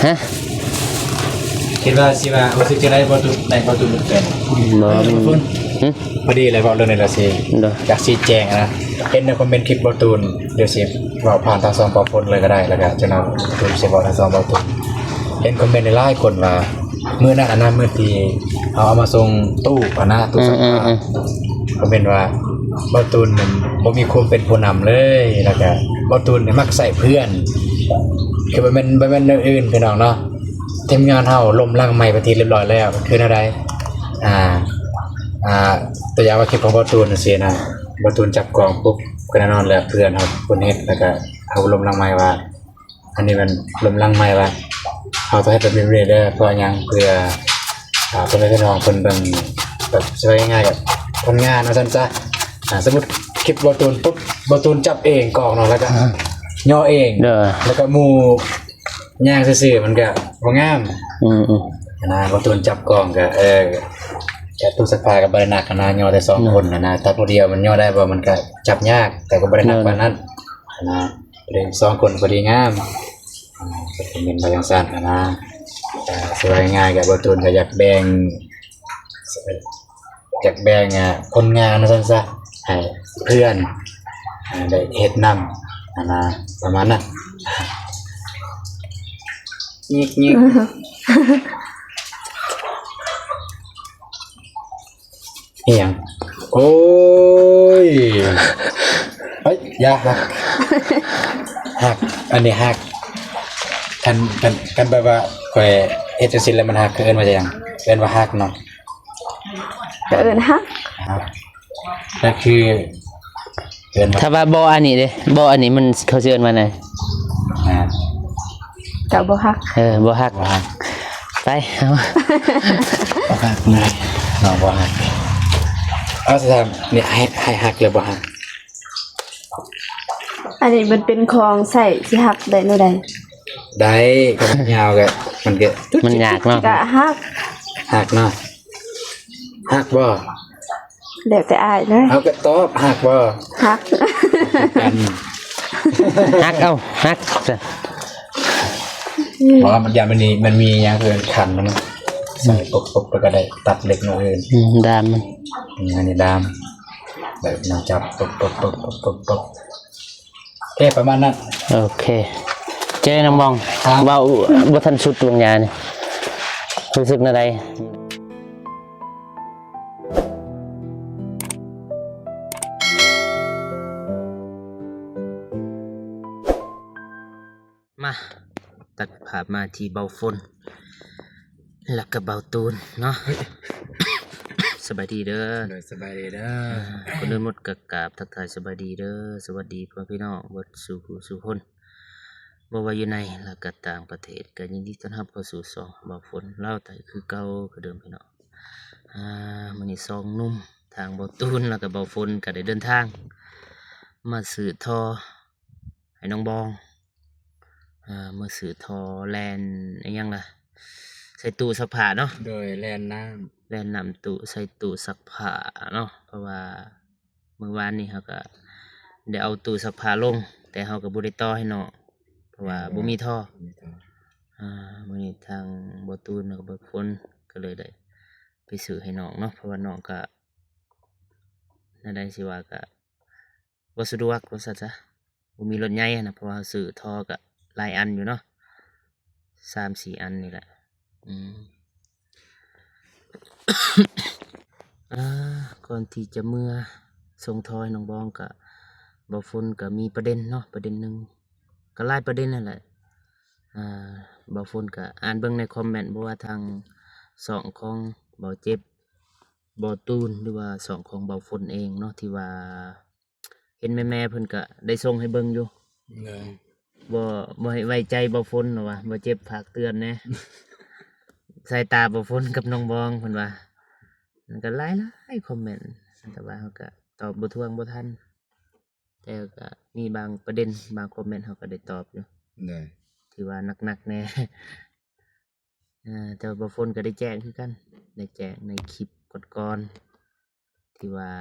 ຮະ? ຄິດວ່າຊິວ່າ ຮູ້ສຶກຈັ່ງໃດ ບໍ່ຕຸນ ໄດ້ບໍ່ຕຸນເປັນແຟນ? ບໍ່ ຫຶ? ພໍດີເລີຍ ເວົ້າເລື່ອງນີ້ລະຊິ ໂດຍ ຢາກຊີ້ແຈງນະ. ເຫັນໃນຄອມເມັນຄລິບບໍ່ຕຸນ ດຽວຊິເວົ້າຜ່ານທາງຊ່ອງບໍ່ຕຸນເລີຍກໍໄດ້ ແລ້ວກໍຈະນຳຕຸນຊິເວົ້າທາງຊ່ອງບໍ່ຕຸນ. ເຫັນຄອມເມັນຫຼາຍຄົນວ່າ ມື້ນັ້ນອັນນັ້ນ ມື້ທີ່ເຮົາເອົາມາສົ່ງຕູ້ຫັ້ນນະ ຕູ້ ອືມ ຊັກຜ້າ ອືມ ອືມ ຄອມເມັນວ່າ ບໍ່ຕຸນນັ້ນບໍ່ມີຄວາມເປັນຜູ້ນຳເລີຍ ແລ້ວກໍບໍ່ຕຸນນີ້ມັກໃຊ້ເພື່ອນ ຄືບໍ່ແມ່ນ ບໍ່ແມ່ນແນວອື່ນພີ່ນ້ອງເນາະ. ທີມງານເຮົາລົມຫຼັງໄມເປັນທີ່ລຽບຮ້ອຍແລ້ວ ຄືແນວໃດ? ອ່າ ອ່າ ຕົວຢ່າງວ່າຄລິບຂອງບໍ່ຕູນຈັ່ງຊີ້ນະ ບໍ່ຕູນຈັບກ້ອງປຸບ ກໍແນ່ນອນແຫຼະ ເພື່ອນເຮົາຄົນເຮັດ ແລ້ວກະເຮົາລົມຫຼັງໄມວ່າ ອັນນີ້ແມ່ນລົມຫຼັງໄມວ່າ ເຮົາຕ້ອງເຮັດແບບນີ້ເດີ ເພາະຫຍັງ? ເພື່ອ ອ່າ ພໍ່ແມ່ພີ່ນ້ອງເພິ່ນເບິ່ງ ແບບຊິວ່າງ່າຍໆ ກັບຜົນງານວ່າຊັ້ນຊະ. ອ່າ ສົມມຸດຄລິບບໍ່ຕູນປຸບ ບໍ່ຕູນຈັບເອງກ້ອງເນາະ ແລ້ວກະຍໍເອງ ແລ້ວກະໝູ່ ຍ່າງຊື່ໆ ມັນກະບໍ່ງາມ ອືມໆ ຫັ້ນນະ. ບໍ່ຕູນຈັບກ້ອງກະ ເອີ ຈັບຕູ້ຊັກຜ້າກະບໍ່ໄດ້ໜັກຫັ້ນນະ ຍໍແຕ່ສອງຄົນຫັ້ນນະ. ຈັບຜູ້ດຽວມັນຍໍໄດ້ບໍ່? ມັນກະຈັບຍາກ ແຕ່ກະບໍ່ໄດ້ໜັກປານນັ້ນຫັ້ນນະ ພໍດີສອງຄົນພໍດີງາມ. ອ່າ ກະເປັນໄປຈັ່ງຊັ້ນຫັ້ນນະ. ກະຊິວ່າງ່າຍໆ ກະບໍ່ຕູນກະຢາກແບ່ງ ຢາກແບ່ງ ອ່າ ຜົນງານວ່າຊັ້ນຊະ ໃຫ້ເພື່ອນ ອ່າ ໄດ້ເຮັດນຳຫັ້ນນະ ປະມານນັ້ນ. ຍິກໆ ອີ່ຫຍັງ? ໂອ້ຍ ເອີຍ ຢ່າ ຮັກ ຮັກ ອັນນີ້ຮັກ. ຄັນ ຄັນ ຄັນແບບວ່າຂ້ອຍເຮັດຈັ່ງຊີ້ແລ້ວມັນຮັກ ເຂົາເອີ້ນວ່າຫຍັງ? ເອີ້ນວ່າຮັກເນາະ. ກໍເອີ້ນຮັກ ຮັກ ກໍຄືເອີ້ນວ່າ ຖ້າວ່າບໍ່ອັນນີ້ເດ້ ບໍ່ອັນນີ້ມັນ ເຂົາຊິເອີ້ນວ່າໃດ? ອ່າ ກໍບໍ່ຮັກ ເອີ ບໍ່ຮັກ ບໍ່ຮັກ ໄປ ເອົາ ບໍ່ຮັກນະ ນ້ອງບໍ່ຮັກ. ເອົາ ສະຖານນີ້ ໃຫ້ ໃຫ້ຮັກຫຼືບໍ່ຮັກ? ອັນນີ້ມັນເປັນຂອງໃຊ້ ຊິຮັກໄດ້ແນວໃດ? ໄດ້ ກໍມັນຍາວກໍ ມັນກໍ ມັນຍາກເນາະ ກໍຮັກ ຮັກເນາະ. ຮັກບໍ່? ແລ້ວແຕ່ອ້າຍເລີຍ. ເອົາ ກໍຕອບ ຮັກບໍ່? ຮັກ ຮັກ ເອົາ ຮັກ ເພາະວ່າມັນ ຢ້ານມັນມີ ມັນມີຫຍັງເອີ້ນຄັນມັນ ໃສ່ປົບໆ ແລ້ວກໍໄດ້ຕັດເລັກນ້ອຍເອີ ອືມ ດາມມັນ ອືມ ອັນນີ້ດາມ ແບບນຳຈັບ ປົບໆ ໂອເຄ ປະມານນັ້ນ. ໂອເຄ ເຈົ້ນ້ອງບອງ ເວົ້າບໍ່ທັນສຸດວາງຢານີ້ ຮູ້ສຶກແນວໃດ? ມາ ຕັດພາບມາທີ່ເບົາຝົນ ແລ້ວກໍເບົາຕູນເນາະ. ສະບາຍດີເດີ. ໂດຍ ສະບາຍດີເດີ. ອ່າ ກ່ອນອື່ນໝົດກໍກາບທັກທາຍສະບາຍດີເດີ ສະຫວັດດີພໍ່ແມ່ພີ່ນ້ອງເບິດສູ່ຜູ້ສູ່ຄົນ ບໍ່ວ່າຢູ່ໃນ ແລະ ກໍຕ່າງປະເທດ ກໍຍິນດີຕ້ອນຮັບເຂົ້າສູ່ຊ່ອງເບົາຝົນລາວໃຕ້ຄືເກົ່າຄືເດີມພີ່ນ້ອງ. ອ່າ ມື້ນີ້ສອງໜຸ່ມ ທາງເບົາຕູນ ແລະ ກໍເບົາຝົນ ກໍໄດ້ເດີນທາງມາຊື້ທໍ່ໃຫ້ນ້ອງບອງ. ເອີ ມາຊື້ທໍ່ແລ່ນອີ່ຫຍັງລະ ໃສ່ຕູ້ຊັກຜ້າເນາະ. ໂດຍ ແລ່ນນ້ຳ ແລ່ນນ້ຳຕູ້ ໃສ່ຕູ້ຊັກຜ້າເນາະ ເພາະວ່າມື້ວານນີ້ເຮົາກໍໄດ້ເອົາຕູ້ຊັກຜ້າລົງ ແຕ່ເຮົາກໍບໍ່ໄດ້ຕໍ່ໃຫ້ນ້ອງ ເພາະວ່າ ໂດຍ ບໍ່ມີທໍ່ ບໍ່ມີທໍ່. ອ່າ ມື້ນີ້ທາງເບົາຕູນ ແລ້ວກໍເບົາຝົນ ກໍເລີຍໄດ້ໄປຊື້ໃຫ້ນ້ອງເນາະ ເພາະວ່ານ້ອງກໍ ແນວໃດຊິວ່າ ກໍ ບໍ່ສະດວກວ່າຊັ້ນຊະ ບໍ່ມີລົດໃຫຍ່ຫັ້ນນະ ເພາະວ່າເຮົາຊື້ທໍ່ກໍຫຼາຍອັນຢູ່ເນາະ ສາມສີ່ອັນນີ້ແຫຼະ. ອືມ ອ່າ ກ່ອນທີ່ຈະເມືອສົ່ງທໍ່ໃຫ້ນ້ອງບອງ ກໍເບົາຝົນກໍມີປະເດັນເນາະ ປະເດັນໜຶ່ງ ກໍຫຼາຍປະເດັນຫັ້ນແຫຼະ. ອ່າ ເບົາຝົນກໍອ່ານເບິ່ງໃນຄອມເມັນ ບໍ່ວ່າທາງຊ່ອງຂອງເບົາເຈັບ ເບົາຕູນ ຫຼືວ່າຊ່ອງຂອງເບົາຝົນເອງເນາະ ທີ່ວ່າ ເຫັນແມ່ໆ ເພິ່ນກະໄດ້ສົ່ງໃຫ້ເບິ່ງຢູ່ ໂດຍ ບໍ່ ບໍ່ໃຫ້ໄວ້ໃຈບໍ່ຝົນວ່າ ບໍ່ເຈັບຝາກເຕືອນແດ່ ສາຍຕາບໍ່ຝົນກັບນ້ອງບອງ ເພິ່ນວ່າ ມັນກະຫຼາຍໆ ຄອມເມັນ ແຕ່ວ່າເຮົາກະຕອບບໍ່ຖ້ວງບໍ່ທັນ ແຕ່ກະມີບາງປະເດັນ ບາງຄອມເມັນເຮົາກະໄດ້ຕອບຢູ່ ໂດຍ ຖືວ່າໜັກໆ ແດ່ ເອີ ແຕ່ວ່າບໍ່ຝົນກໍໄດ້ແຈ້ງຄືກັນ ໄດ້ແຈ້ງໃນຄລິບກ່ອນໆ ທີ່ວ່າ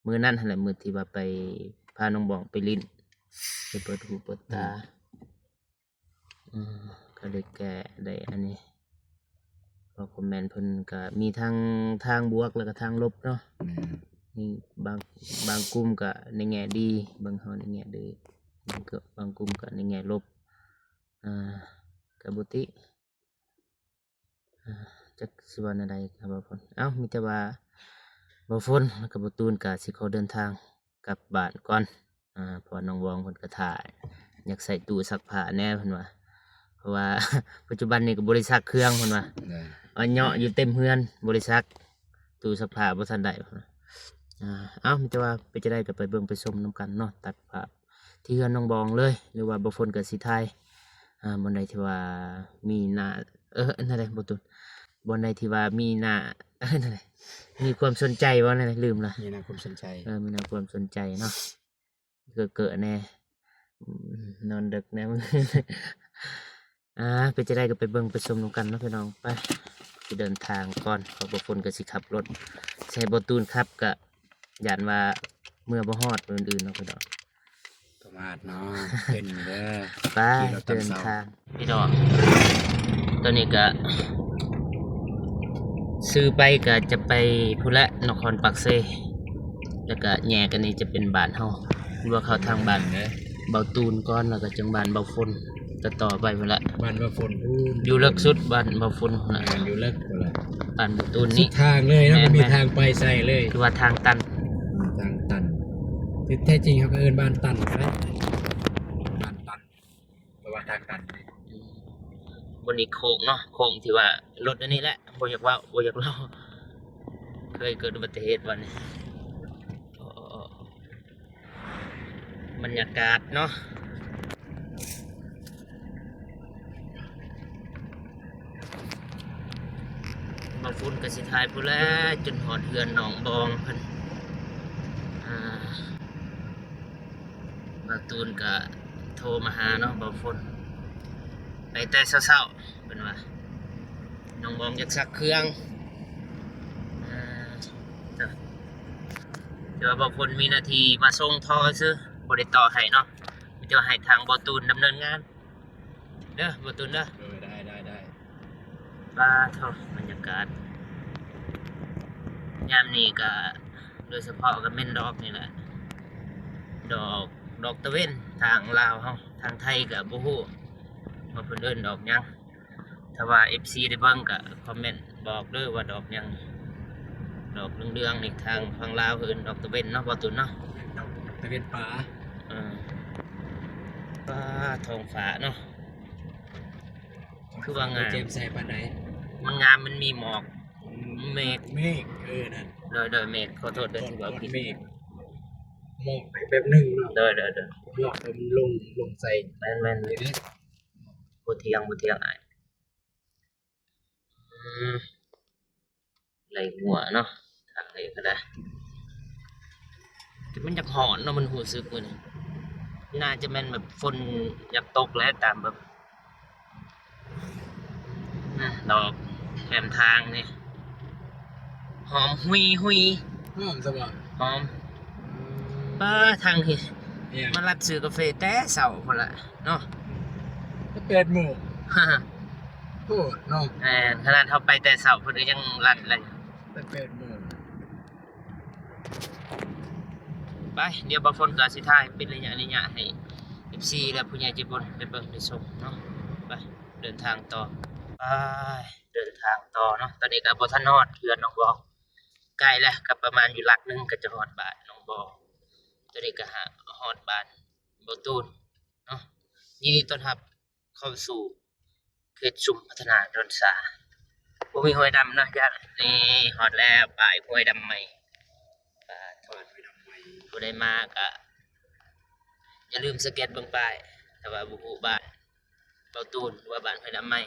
ມື້ນັ້ນຫັ້ນແຫຼະ ມື້ທີ່ວ່າໄປ ພານ້ອງບອງໄປຫຼິ້ນ ໄປເປີດຫູເປີດຕາ ອືມ ອືມ ກ ກໍໄດ້ແກ້ໄດ້ອັນນີ້ ເພາະຄອມເມັນເພິ່ນກໍມີທັງທາງບວກ ແລ້ວກໍທາງລົບເນາະ. ແມ່ນ. ມີບາງ ບາງກຸ່ມກໍໃນແງ່ດີ ເບິ່ງເຮົາໃນແງ່ດີ ບາງກໍ ບາງກຸ່ມກໍໃນແງ່ລົບ ອ່າ ກໍບໍ່ຕິ ອ່າ ຈັກຊິເວົ້າແນວໃດກັບບ່າວຝົນ. ເອົ້າ ມີແຕ່ວ່າບ່າວຝົນ ແລ້ວກໍບ່າວຕູນກໍຊິຂໍເດີນທາງກັບບ້ານກ່ອນ ອ່າ ເພາະວ່ານ້ອງບອງເພິ່ນກໍຖ້າ ຢາກໃຊ້ຕູ້ຊັກຜ້າແດ່ເພິ່ນວ່າ ເພາະວ່າປັດຈຸບັນນີ້ກໍບໍ່ໄດ້ຊັກເຄື່ອງເພິ່ນວ່າ ແມ່ນ. ວ່າເຍາະຢູ່ເຕັມເຮືອນ ບໍ່ໄດ້ຊັກ ຕູ້ຊັກຜ້າບໍ່ທັນໄດ້ເພິ່ນວ່າ. ອ່າ ເອົ້າ ມີແຕ່ວ່າເປັນຈັ່ງໃດກໍໄປເບິ່ງໄປຊົມນຳກັນເນາະ ຕັດພາບ ທີ່ເຮືອນນ້ອງບອງເລີຍ ຫຼືວ່າບ່າວຝົນກໍຊິຖ່າຍ ອ່າ ບ່ອນໃດທີ່ວ່າມີໜ້າ ເອີ ນັ້ນແຫຼະ ບໍ່ຕູນ ບ່ອນໃດທີ່ວ່າມີໜ້າ ເອີ ນັ້ນແຫຼະ ມີຄວາມສົນໃຈບໍ່ ນັ້ນແຫຼະ ລືມລະ ມີໜ້າຄວາມສົນໃຈ ເອີ ມີໜ້າຄວາມສົນໃຈເນາະ ເກີະໆແດ່ ອືມ ນອນເດິກແດ່ ອ່າ ເປັນຈັ່ງໃດກໍໄປເບິ່ງໄປຊົມນຳກັນເນາະພີ່ນ້ອງ. ໄປ ຊິເດີນທາງກ່ອນ ເພາະບ່າວຝົນກໍຊິຂັບລົດ ຊິໃຫ້ບ່າວຕູນຂັບກໍ ຢ້ານວ່າເມືອບໍ່ຮອດມື້ອື່ນເນາະພີ່ນ້ອງ ປະໝາດເນາະ ເປັນເດີ ໄປ ຂີ່ລົດຕອນເຊົ້າ ເດີນທາງພີ່ນ້ອງ. ຕອນນີ້ກະ ຊື່ໄປກະຈະໄປພຸ້ນແຫຼະ ນະຄອນປາກເຊ ແລ້ວກະແຍກອັນນີ້ຈະເປັນບ້ານເຮົາ ຫຼືວ່າເຂົ້າທາງບ້ານ ແມ່ນເດີ ບ່າວຕູນກ່ອນ ແລ້ວກະຈັ່ງບ້ານບ່າວຝົນ ຕໍ່ໆໄປພຸ້ນແຫຼະ ບ້ານບ່າວຝົນພຸ້ນ ຢູ່ເລິກສຸດບ້ານບ່າວຝົນພຸ້ນນະ ແມ່ນ ຢູ່ເລິກພຸ້ນແຫຼະ ບ້ານບ່າວຕູນນີ້ ສຸດທາງເລີຍເນາະ ແມ່ນ ບໍ່ມີທາງໄປໃສເລີຍ ຄືວ່າທາງຕັນ ອືມ ທາງຕັນ ທີ່ແທ້ຈິງເຮົາກໍເອີ້ນບ້ານຕັນໄດ໋ ບ້ານຕັນ ແປວ່າທາງຕັນ ອືມ ບ່ອນນີ້ໂຄ້ງເນາະ ໂຄ້ງທີ່ວ່າລົດອັນນີ້ແຫຼະ ບໍ່ຢາກເວົ້າ ບໍ່ຢາກເລົ່າ ເຄີຍເກີດອຸບັດຕິເຫດບ່ອນນີ້ ໂອ້ ບັນຍາກາດເນາະ ບ່າວຝຸ່ນກໍຊິຖ່າຍພຸ້ນແຫຼະ ຈົນຮອດເຮືອນນ້ອງບອງເພິ່ນ ອ່າ ບ່າວຕູນກໍໂທມາຫາເນາະ ບ່າວຝົນ ໄປແຕ່ເຊົ້າໆ ເພິ່ນວ່າ ນ້ອງບອງຢາກຊັກເຄື່ອງ ເອີ ແຕ່ວ່າບ່າວຝົນມີໜ້າທີ່ມາສົ່ງທໍ່ຊື່ ບໍ່ໄດ້ຕໍ່ໃຫ້ເນາະ ມີແຕ່ວ່າໃຫ້ທາງບ່າວຕູນດຳເນີນງານເດີ ບ່າວຕູນເດີ ເອີ ໄດ້ ໄດ້ ໄດ້ ປາໂທ້ ບັນຍາກາດຍາມນີ້ກະ ໂດຍສະເພາະກະແມ່ນດອກນີ້ແຫຼະ ດອກ ດອກຕາເວັນ ທາງລາວເຮົາ ທາງໄທກະບໍ່ຮູ້ວ່າເພິ່ນເອີ້ນດອກຫຍັງ ຖ້າວ່າເອັຟຊີໄດ້ເບິ່ງກະຄອມເມັນບອກເດີວ່າດອກຫຍັງ ດອກເຫຼືອງໆນີ້ ທາງຝັ່ງລາວເອີ້ນດອກຕາເວັນເນາະ ບ່າວຕຸນເນາະ ດອກຕາເວັນປ່າ ເອີ ປາ ທ້ອງຟ້າເນາະ ຄືວ່າງາມ ແຈ່ມໃສປານໃດ ມັນງາມ ມັນມີໝອກ ເມກ ເມກ ເອີ ນັ້ນ ໂດຍ ໂດຍ ເມກ ຂໍໂທດເດີ ຖືວ່າຜິດ ເມກ ໝອກແບບໜຶ່ງເນາະ ໂດຍ ໂດຍ ໂດຍ ໝອກແລ້ວມັນລົງ ລົງໃສ່ ແມ່ນ ແມ່ນ ນີ້ເດ້ ບໍ່ຖຽງ ບໍ່ຖຽງອ້າຍ ອືມ ໄຫຼຫົວເນາະ ທາງນີ້ກໍໄດ້ ແຕ່ມັນຢາກຮ້ອນເນາະ ມັນຮູ້ສຶກມື້ນີ້ ໜ້າຈະແມ່ນແບບຝົນຢາກຕົກແຫຼະ ຕາມແບບ ອືມ ດອກແຄມທາງນີ້ ຫອມຫຸຍໆ ຫອມຊະບໍ່ ຫອມ ອືມ ປາ ທາງນີ້ ມາລັດຊື້ກາເຟແຕ່ເຊົ້າພຸ້ນລະເນາະ ແຕ່ແປດໂມງ ໂພດເນາະ ແມ່ນ ຂະໜາດເຮົາໄປແຕ່ເຊົ້າເພິ່ນກໍຍັງລັດເລີຍ ແຕ່ແປດໂມງ ໄປ ດຽວບ່າວຝົນກໍຊິຖ່າຍເປັນໄລຍະໆໃຫ້ເອັຟຊີ ແລະ ຜູ້ໃຫຍ່ໃຈບຸນໄດ້ເບິ່ງໄດ້ຊົມເນາະ ໄປ ເດີນທາງຕໍ່ ໄປ ເດີນທາງຕໍ່ເນາະ ຕອນນີ້ກໍບໍ່ທັນຮອດເຮືອນນ້ອງບອງ ໃກ້ແລ້ວ ກໍປະມານຢູ່ຫຼັກໜຶ່ງກໍຈະຮອດບ້ານນ້ອງບອງ ຕອນນີ້ກໍຫາ ຮອດບ້ານບ່າວຕູນເນາະ ຍິນດີຕ້ອນຮັບ ເຂົ້າສູ່ເຂດຊຸມພັດທະນາດອນຊາ ບໍ່ມີຫ້ວຍດຳເນາະ ຢ້ານ ນີ້ ຮອດແລ້ວ ປ້າຍຫ້ວຍດຳໃໝ່ ປາໂທ້ ຫ້ວຍດຳໃໝ່ ຜູ້ໃດມາກະຢ່າລືມສັງເກດເບິ່ງປ້າຍ ຖ້າວ່າບໍ່ຮູ້ບ້ານບ່າວຕູນ ຫຼືວ່າບ້ານຫ້ວຍດຳໃໝ່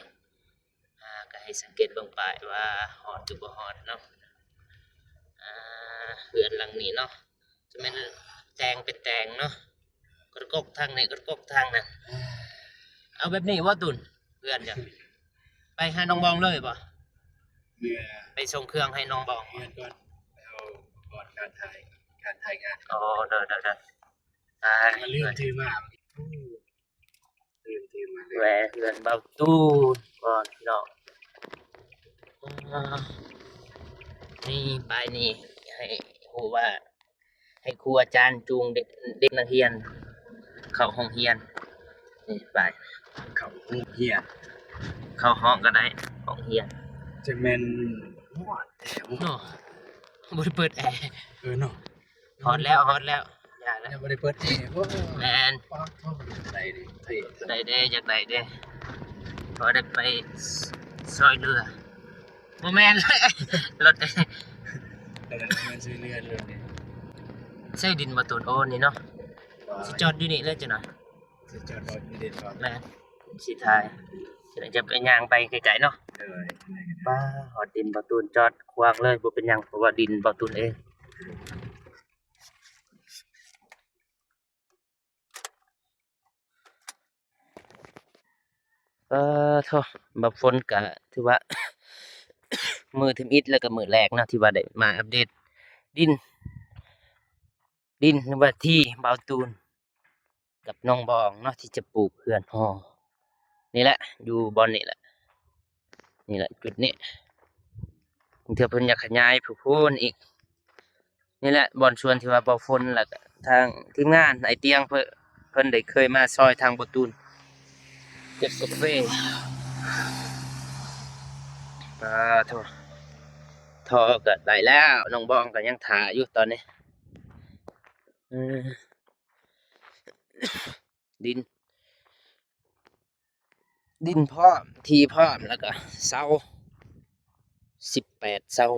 ອ່າ ກໍໃຫ້ສັງເກດເບິ່ງປ້າຍວ່າຮອດຫຼືບໍ່ຮອດເນາະ ອ່າ ເຮືອນຫຼັງນີ້ເນາະ ຈະແມ່ນແຕ່ງເປັນແຕ່ງເນາະ ກະກົກທາງນີ້ກະກົກທາງນັ້ນ ເອົາແບບນີ້ບໍ່ຕຸນ ເພື່ອນຈ້ະ ໄປຫານ້ອງບອງເລີຍບໍ່ ເພື່ອ ໄປສົ່ງເຄື່ອງໃຫ້ນ້ອງບອງ ເພື່ອນກ່ອນ ໄປເອົາອຸປະກອນການຖ່າຍ ການຖ່າຍງານ ອໍ ເດີໆໆ ອ່າ ລືມຖືມາ ໂອ້ ຕື່ມໆ ແວ່ເຮືອນເບົາຕູນກ່ອນພີ່ນ້ອງ. ອ່າ ນີ້ ປ້າຍນີ້ໃຫ້ຮູ້ວ່າ ໃຫ້ຄູອາຈານຈູງເດັກ ເດັກນັກຮຽນເຂົ້າຫ້ອງຮຽນ. ນີ້ ໄປ ເຂົ້າໂຮງຮຽນ ເຂົ້າຫ້ອງກໍໄດ້ ຫ້ອງຮຽນ. ຈະແມ່ນຮ້ອນແທ້ເນາະ ບໍ່ໄດ້ເປີດແອ. ເອີເນາະ ຮອດແລ້ວ ຮອດແລ້ວ ຢ່າແລ້ວ ຍັງບໍ່ໄດ້ເປີດແອ. ໂອ້ ແມ່ນ ປາດໂທ້ ໄດ້ເດ້ ໄດ້ເດ້ ຢາກໄດ້ເດ້ ພໍໄດ້ໄປຊ່ອຍເຫຼືອ. ບໍ່ແມ່ນ ລົດ ເອີ ແມ່ນ ຊ່ວຍເຫຼືອລົດເດ້. ໃຊ້ດິນບໍ່ຕູນໂອນນີ້ເນາະ. ຊິຈອດຢູ່ນີ້ເລີຍຈັກໜ່ອຍ ຊິຈອດບໍ່ຢູ່ເດ້ບໍ່. ແມ່ນ ຊິຖ່າຍ ຈະໄປຍ່າງໄປໄກໆເນາະ. ເອີ ປ້າ ຮອດດິນບ່າວຕູນ ຈອດຂວາງເລີຍ ບໍ່ເປັນຫຍັງ ເພາະວ່າດິນບ່າວຕູນເອງ. ເອີ ໂທ້ ບ່າວຝົນກະຖືວ່າ ມື້ທຳອິດ ແລ້ວກະມື້ແລກເນາະ ທີ່ວ່າໄດ້ມາອັບເດດດິນ ດິນ ຫຼືວ່າທີ່ບ່າວຕູນກັບນ້ອງບອງເນາະ ທີ່ຈະປູກເຮືອນຫໍ່ນີ້ແຫຼະ ຢູ່ບ່ອນນີ້ແຫຼະ. ນີ້ແຫຼະຈຸດນີ້ ບາງເທື່ອເພິ່ນຢາກຂະຫຍາຍພູ້ນອີກ. ນີ້ແຫຼະບ່ອນສວນທີ່ວ່າບ່າວຝົນ ແລ້ວກະທາງທີມງານອ້າຍຕຽງ ເພິ່ນ ເພິ່ນໄດ້ເຄີຍມາຊ່ອຍທາງບ່າວຕູນເກັບກາເຟ. ປາໂທ້ ທໍ່ກໍໄດ້ແລ້ວ ນ້ອງບອງກໍຍັງຖ້າຢູ່ຕອນນີ້. ເອີ ດິນ ດິນພ້ອມ ທີ່ພ້ອມ ແລ້ວກະເສົາ ສິບແປດເສົາ.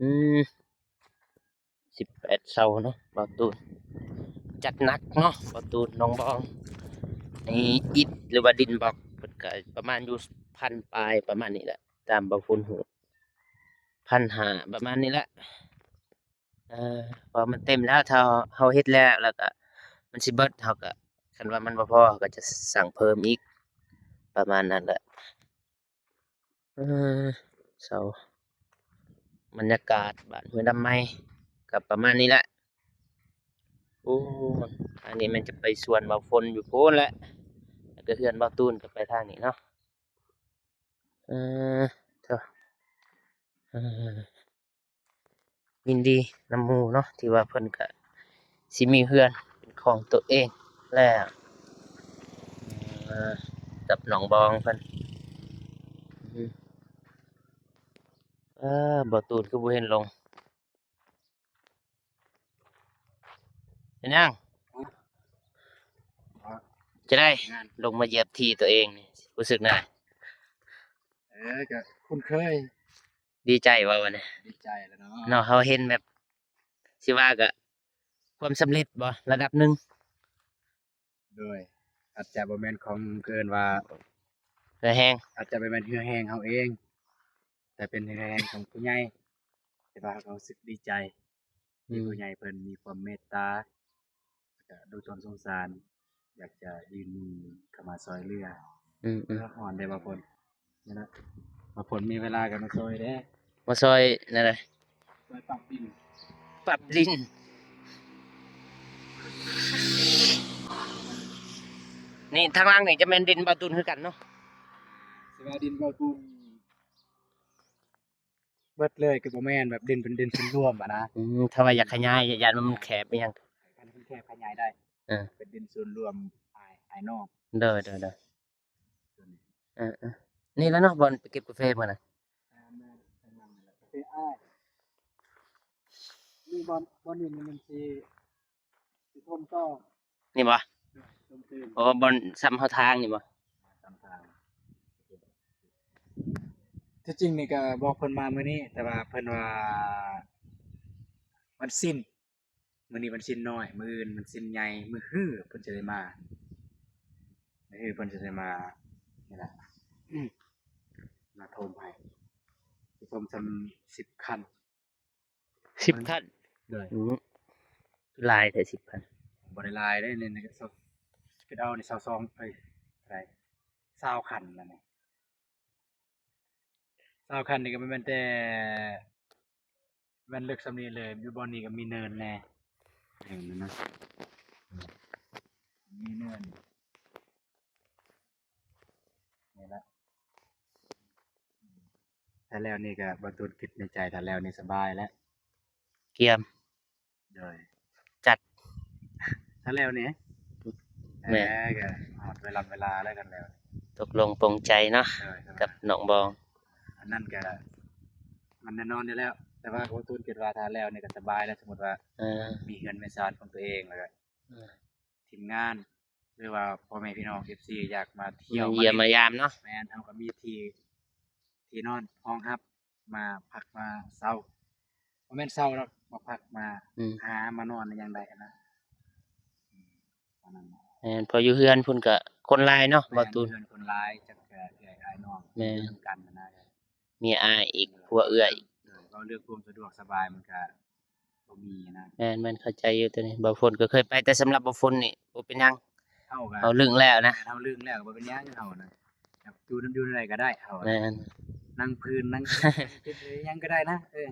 ອືມ ສິບແປດເສົາເນາະ ບ່າວຕູນ ຈັດໜັກເນາະ ບ່າວຕູນ ນ້ອງບອງ. ນີ້ອິດ ຫຼືວ່າດິນບລັອກ ເພິ່ນກະປະມານຢູ່ພັນປາຍ ປະມານນີ້ແຫຼະ ຕາມບ່າວຝົນຮູ້ ພັນຫ້າ ປະມານນີ້ແຫຼະ. ເອີ ເພາະມັນເຕັມແລ້ວ ຖ້າເຮົາເຮັດແລ້ວ ແລ້ວກະມັນຊິເບິດ ເຮົາກະ ຄັນວ່າມັນບໍ່ພໍ ເຮົາກະຈະສັ່ງເພີ່ມອີກ ປະມານນັ້ນແຫຼະ. ເອີ ເຊົາ ບັນຍາກາດບ້ານຫ້ວຍດຳໃໝ່ກໍປະມານນີ້ແຫຼະ. ໂອ້ ທາງນີ້ແມ່ນຈະໄປສວນບ່າວຝົນຢູ່ພຸ້ນແຫຼະ ແລ້ວກໍເຮືອນບ່າວຕູນກໍໄປທາງນີ້ເນາະ. ເອີ ເອີ ຍິນດີນຳໝູ່ເນາະ ທີ່ວ່າເພິ່ນກະຊິມີເຮືອນເປັນຂອງຕົວເອງແລ້ວ ເອີ ກັບນ້ອງບອງເພິ່ນ. ເອີ ບ່າວຕູນຄືບໍ່ເຫັນລົງ ເປັນຫຍັງ? ຈະໄດ້ລົງມາຢຽບທີ່ຕົວເອງນີ້ ຮູ້ສຶກແນວໃດ? ເອີ ກໍຄຸ້ນເຄີຍ. ດີໃຈບໍ່ບັດນີ້? ດີໃຈແລ້ວເນາະ ເນາະ ເຮົາເຫັນແບບ ຊິວ່າກະຄວາມສຳເລັດບໍ່ ລະດັບໜຶ່ງ? ໂດຍ ອາດຈະບໍ່ແມ່ນຂອງ ເອີ້ນວ່າເຫື່ອແຮງ ອາດຈະບໍ່ແມ່ນເຫື່ອແຮງເຮົາເອງ ແຕ່ເປັນເຫື່ອແຮງຂອງຜູ້ໃຫຍ່ ແຕ່ວ່າເຮົາກໍຮູ້ສຶກດີໃຈ ອືມ ທີ່ຜູ້ໃຫຍ່ເພິ່ນມີຄວາມເມດຕາ ແລ້ວກະດູຕົນສົງສານ ຢາກຈະຍື່ນມືເຂົ້າມາຊ່ອຍເຫຼືອ. ອືມໆ ຮ້ອນເດ້ບ່າວຝົນ ນີ້ນະ ບ່າວຝົນມີເວລາກໍມາຊ່ອຍເດ້. ມາຊ່ອຍແນວໃດ? ຊ່ອຍປັບດິນ ປັບດິນ. ນີ້ທາງຫຼັງນີ້ຈະແມ່ນດິນບ່າວຕູນຄືກັນເນາະ? ຊິວ່າດິນບ່າວຕູນ ເບິດເລີຍກໍບໍ່ແມ່ນ ແບບດິນເປັນດິນສ່ວນລວມອະນະ. ອືມ ຖ້າວ່າຢາກຂະຫຍາຍ ຢ້ານມັນແຄບອີ່ຫຍັງ ຄັນມັນແຄບຂະຫຍາຍໄດ້. ເອີ ເປັນດິນສ່ວນລວມອ້າຍ ອ້າຍນ້ອງ. ໂດຍ ໂດຍ ໂດຍ. ເອີໆ ນີ້ແຫຼະເນາະ ບ່ອນໄປເກັບກາເຟມື້ນັ້ນ. ແມ່ນໆ ກາເຟອ້າຍ ນີ້ບ່ອນ ບ່ອນນີ້ມັນຊິ ຊິຖົມຕໍ່ ນີ້ບໍ່? ໂອ້ ບ່ອນຊຳເຮົາທາງນີ້ບໍ່? ຊຳທາງ ທີ່ຈິງນີ້ກໍບອກເພິ່ນມາມື້ນີ້ ແຕ່ວ່າເພິ່ນວ່າວັນສິນ ມື້ນີ້ວັນສິນນ້ອຍ ມື້ອື່ນວັນສິນໃຫຍ່ ມື້ຮືເພິ່ນຈະໄດ້ມາ ມື້ຮືເພິ່ນຈະໄດ້ມາ ນີ້ລະ ອືມ ມາຖົມໃຫ້ ຊິຖົມຊຳສິບຄັນ. ສິບຄັນ. ໂດຍ. ອືມ ຫຼາຍແທ້ສິບຄັນ. ບໍ່ໄດ້ຫຼາຍເດ້ ນີ້ ນີ້ກໍເອົານີ້ຊາວສອງ ເອີຍ ເທົ່າໃດ ຊາວຄັນລະນີ້ ຊາວຄັນນີ້ກໍບໍ່ແມ່ນແຕ່ ແມ່ນເລິກສ່ຳນີ້ເລີຍ ຢູ່ບ່ອນນີ້ກໍມີເນີນແດ່ ເນີນນະ ມີເນີນ. ຖ້າແລ້ວນີ້ກໍບໍ່ຕ້ອງຄິດໃນໃຈ ຖ້າແລ້ວນີ້ສະບາຍແລ້ວ ກຽມ ໂດຍ ຈັດ ຖ້າແລ້ວນີ້ ແມ່ນ ເອີ ກໍຮອດເວລາ ເວລາແລ້ວກັນແລ້ວ ຕົກລົງປົງໃຈເນາະ ໂດຍ ກັບນ້ອງບອງ ອັນນັ້ນກໍມັນແນ່ນອນຢູ່ແລ້ວ ແຕ່ວ່າບໍ່ຕ້ອງຄິດວ່າຖ້າແລ້ວນີ້ກໍສະບາຍແລ້ວ ສົມມຸດວ່າ ເອີ ມີເຮືອນມີຊານຂອງຕົວເອງ ແລ້ວກໍ ເອີ ທີມງານ ຫຼືວ່າພໍ່ແມ່ພີ່ນ້ອງເອັຟຊີຢາກມາທ່ຽວ ມາຢ້ຽມມາຢາມເນາະ ແມ່ນ ເຮົາກໍມີທີ່ ທີ່ນອນຮອງຮັບ ມາພັກມາເຊົາ ບໍ່ແມ່ນເຊົາດອກ ມາພັກມາ ອືມ ຫາມານອນອີ່ຫຍັງໄດ້ນະ ອືມ ປະມານນັ້ນ ແມ່ນ ເພາະຢູ່ເຮືອນພຸ້ນກະຄົນຫຼາຍເນາະ ແມ່ນ ບໍ່ຕູນ ເຮືອນຄົນຫຼາຍ ຈັກເອື້ອຍອ້າຍນ້ອງ ແມ່ນ ນຳກັນນະ ມີອ້າຍອີກ ເອີ ຜົວເອື້ອຍ ເອີ ເວົ້າເລື່ອງຄວາມສະດວກສະບາຍມັນກະ ບໍ່ມີນະ ແມ່ນໆ ເຂົ້າໃຈຢູ່ໂຕນີ້ ບ່າວຝົນກໍເຄີຍໄປ ແຕ່ສຳລັບບ່າວຝົນນີ້ບໍ່ເປັນຫຍັງ ເຮົາກໍ ເຮົາລຶ້ງແລ້ວນະ ແມ່ນ ເຮົາລຶ້ງແລ້ວກໍບໍ່ເປັນຫຍັງ ເຮົານະ ຢູ່ ຢູ່ໃດກໍໄດ້ ເຮົາ ແມ່ນ ນັ່ງພື້ນ ນັ່ງ ຕິດຫຍັງກໍໄດ້ນະ ເອີ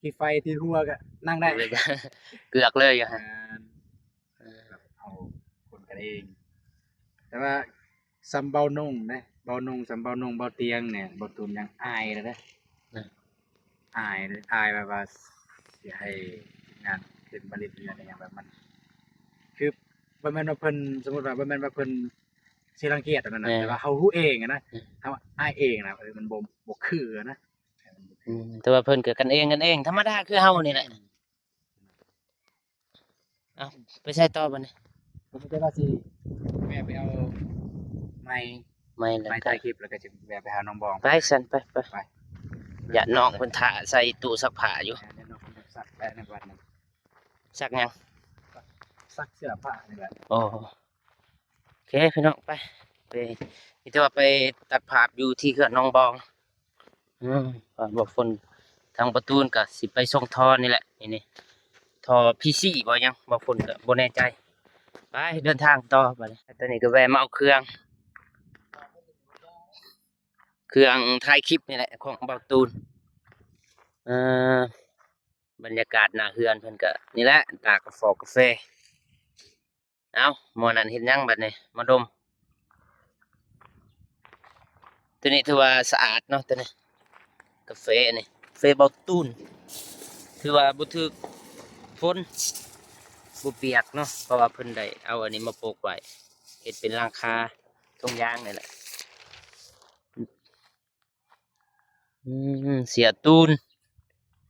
ທີ່ໄຟທີ່ຫົວກໍນັ່ງໄດ້ ເກືອກເລີຍຢູ່ຫັ້ນ ແມ່ນ ເອີ ເຮົາຄົນກັນເອງ ແຕ່ວ່າ ສ່ຳເບົານົງເດ້ ເບົານົງ ສ່ຳເບົານົງ ເບົາຕຽງນີ້ ບໍ່ຕູນຍັງອາຍເລີຍເດ້ ນະ ອາຍເດ້ ອາຍແບບວ່າຊິໃຫ້ທີມງານຂຶ້ນມາຫຼິ້ນເຮືອນອີ່ຫຍັງ ແບບມັນ ຄືບໍ່ແມ່ນວ່າເພິ່ນ ສົມມຸດວ່າບໍ່ແມ່ນວ່າເພິ່ນຊິລັງກຽດອັນນັ້ນນະ ແມ່ນ ແຕ່ວ່າເຮົາຮູ້ເອງນະ ອືມ ເຮົາອາຍເອງນະ ເອີ ມັນບໍ່ ບໍ່ຄືນະ ອືມ ແຕ່ວ່າເພິ່ນກໍກັນເອງ ກັນເອງ ທຳມະດາຄືເຮົານີ້ແຫຼະ ອືມ ເອົາ ໄປໃສຕໍ່ບັດນີ້? ກໍມີແຕ່ວ່າຊິແວ່ໄປເອົາໄມ້ ໄມ້ແລ້ວ ໄມ້ຖ່າຍຄລິບ ແລ້ວກໍຊິແວ່ໄປຫານ້ອງບອງ ໄປຊັ້ນ ໄປ ໄປ ໄປ ຢ້ານນ້ອງເພິ່ນຖ້າໃສ່ຕູ້ຊັກຜ້າຢູ່ ແມ່ນ ຢ້ານນ້ອງເພິ່ນຊັກແລ້ວໃນວັນນັ້ນ ຊັກຫຍັງ? ຊັກເສື້ອຜ້ານີ້ແຫຼະ ໂອ້ ໂອເຄພີ່ນ້ອງ ໄປ ໄປ ມີແຕ່ວ່າໄປຕັດພາບຢູ່ທີ່ເຮືອນນ້ອງບອງ. ອືມ ວ່າບໍ່ຝົນ ທາງປະຕູນກໍຊິໄປສົ່ງທໍ່ນີ້ແຫຼະ ນີ້ ນີ້ ທໍ່ພີຊີບໍ່ຫຍັງ ບໍ່ຝົນກໍບໍ່ແນ່ໃຈ ໄປເດີນທາງຕໍ່ບັດນີ້ ຕອນນີ້ກໍແວ່ມາເອົາເຄື່ອງ ເຄື່ອງຖ່າຍຄລິບນີ້ແຫຼະ ຂອງເບົາຕູນ ເອີ ບັນຍາກາດໜ້າເຮືອນເພິ່ນກໍນີ້ແຫຼະ ຕາກກາຟອກກາເຟ. ເອົ້າ ໝໍ້ນັ້ນເຮັດຫຍັງບັດນີ້ ມາດົມ ໂຕນີ້ຖືວ່າສະອາດເນາະ ໂຕນີ້ ກາເຟນີ້ ເຟເບົາຕູນ ຖືວ່າບໍ່ຖືກຝົນ ບໍ່ປຽກເນາະ ເພາະວ່າເພິ່ນໄດ້ເອົາອັນນີ້ມາປົກໄວ້ ເຮັດເປັນຫຼັງຄາຖົງຢາງນີ້ແຫຼະ. ອືມ ເສຍຕູນ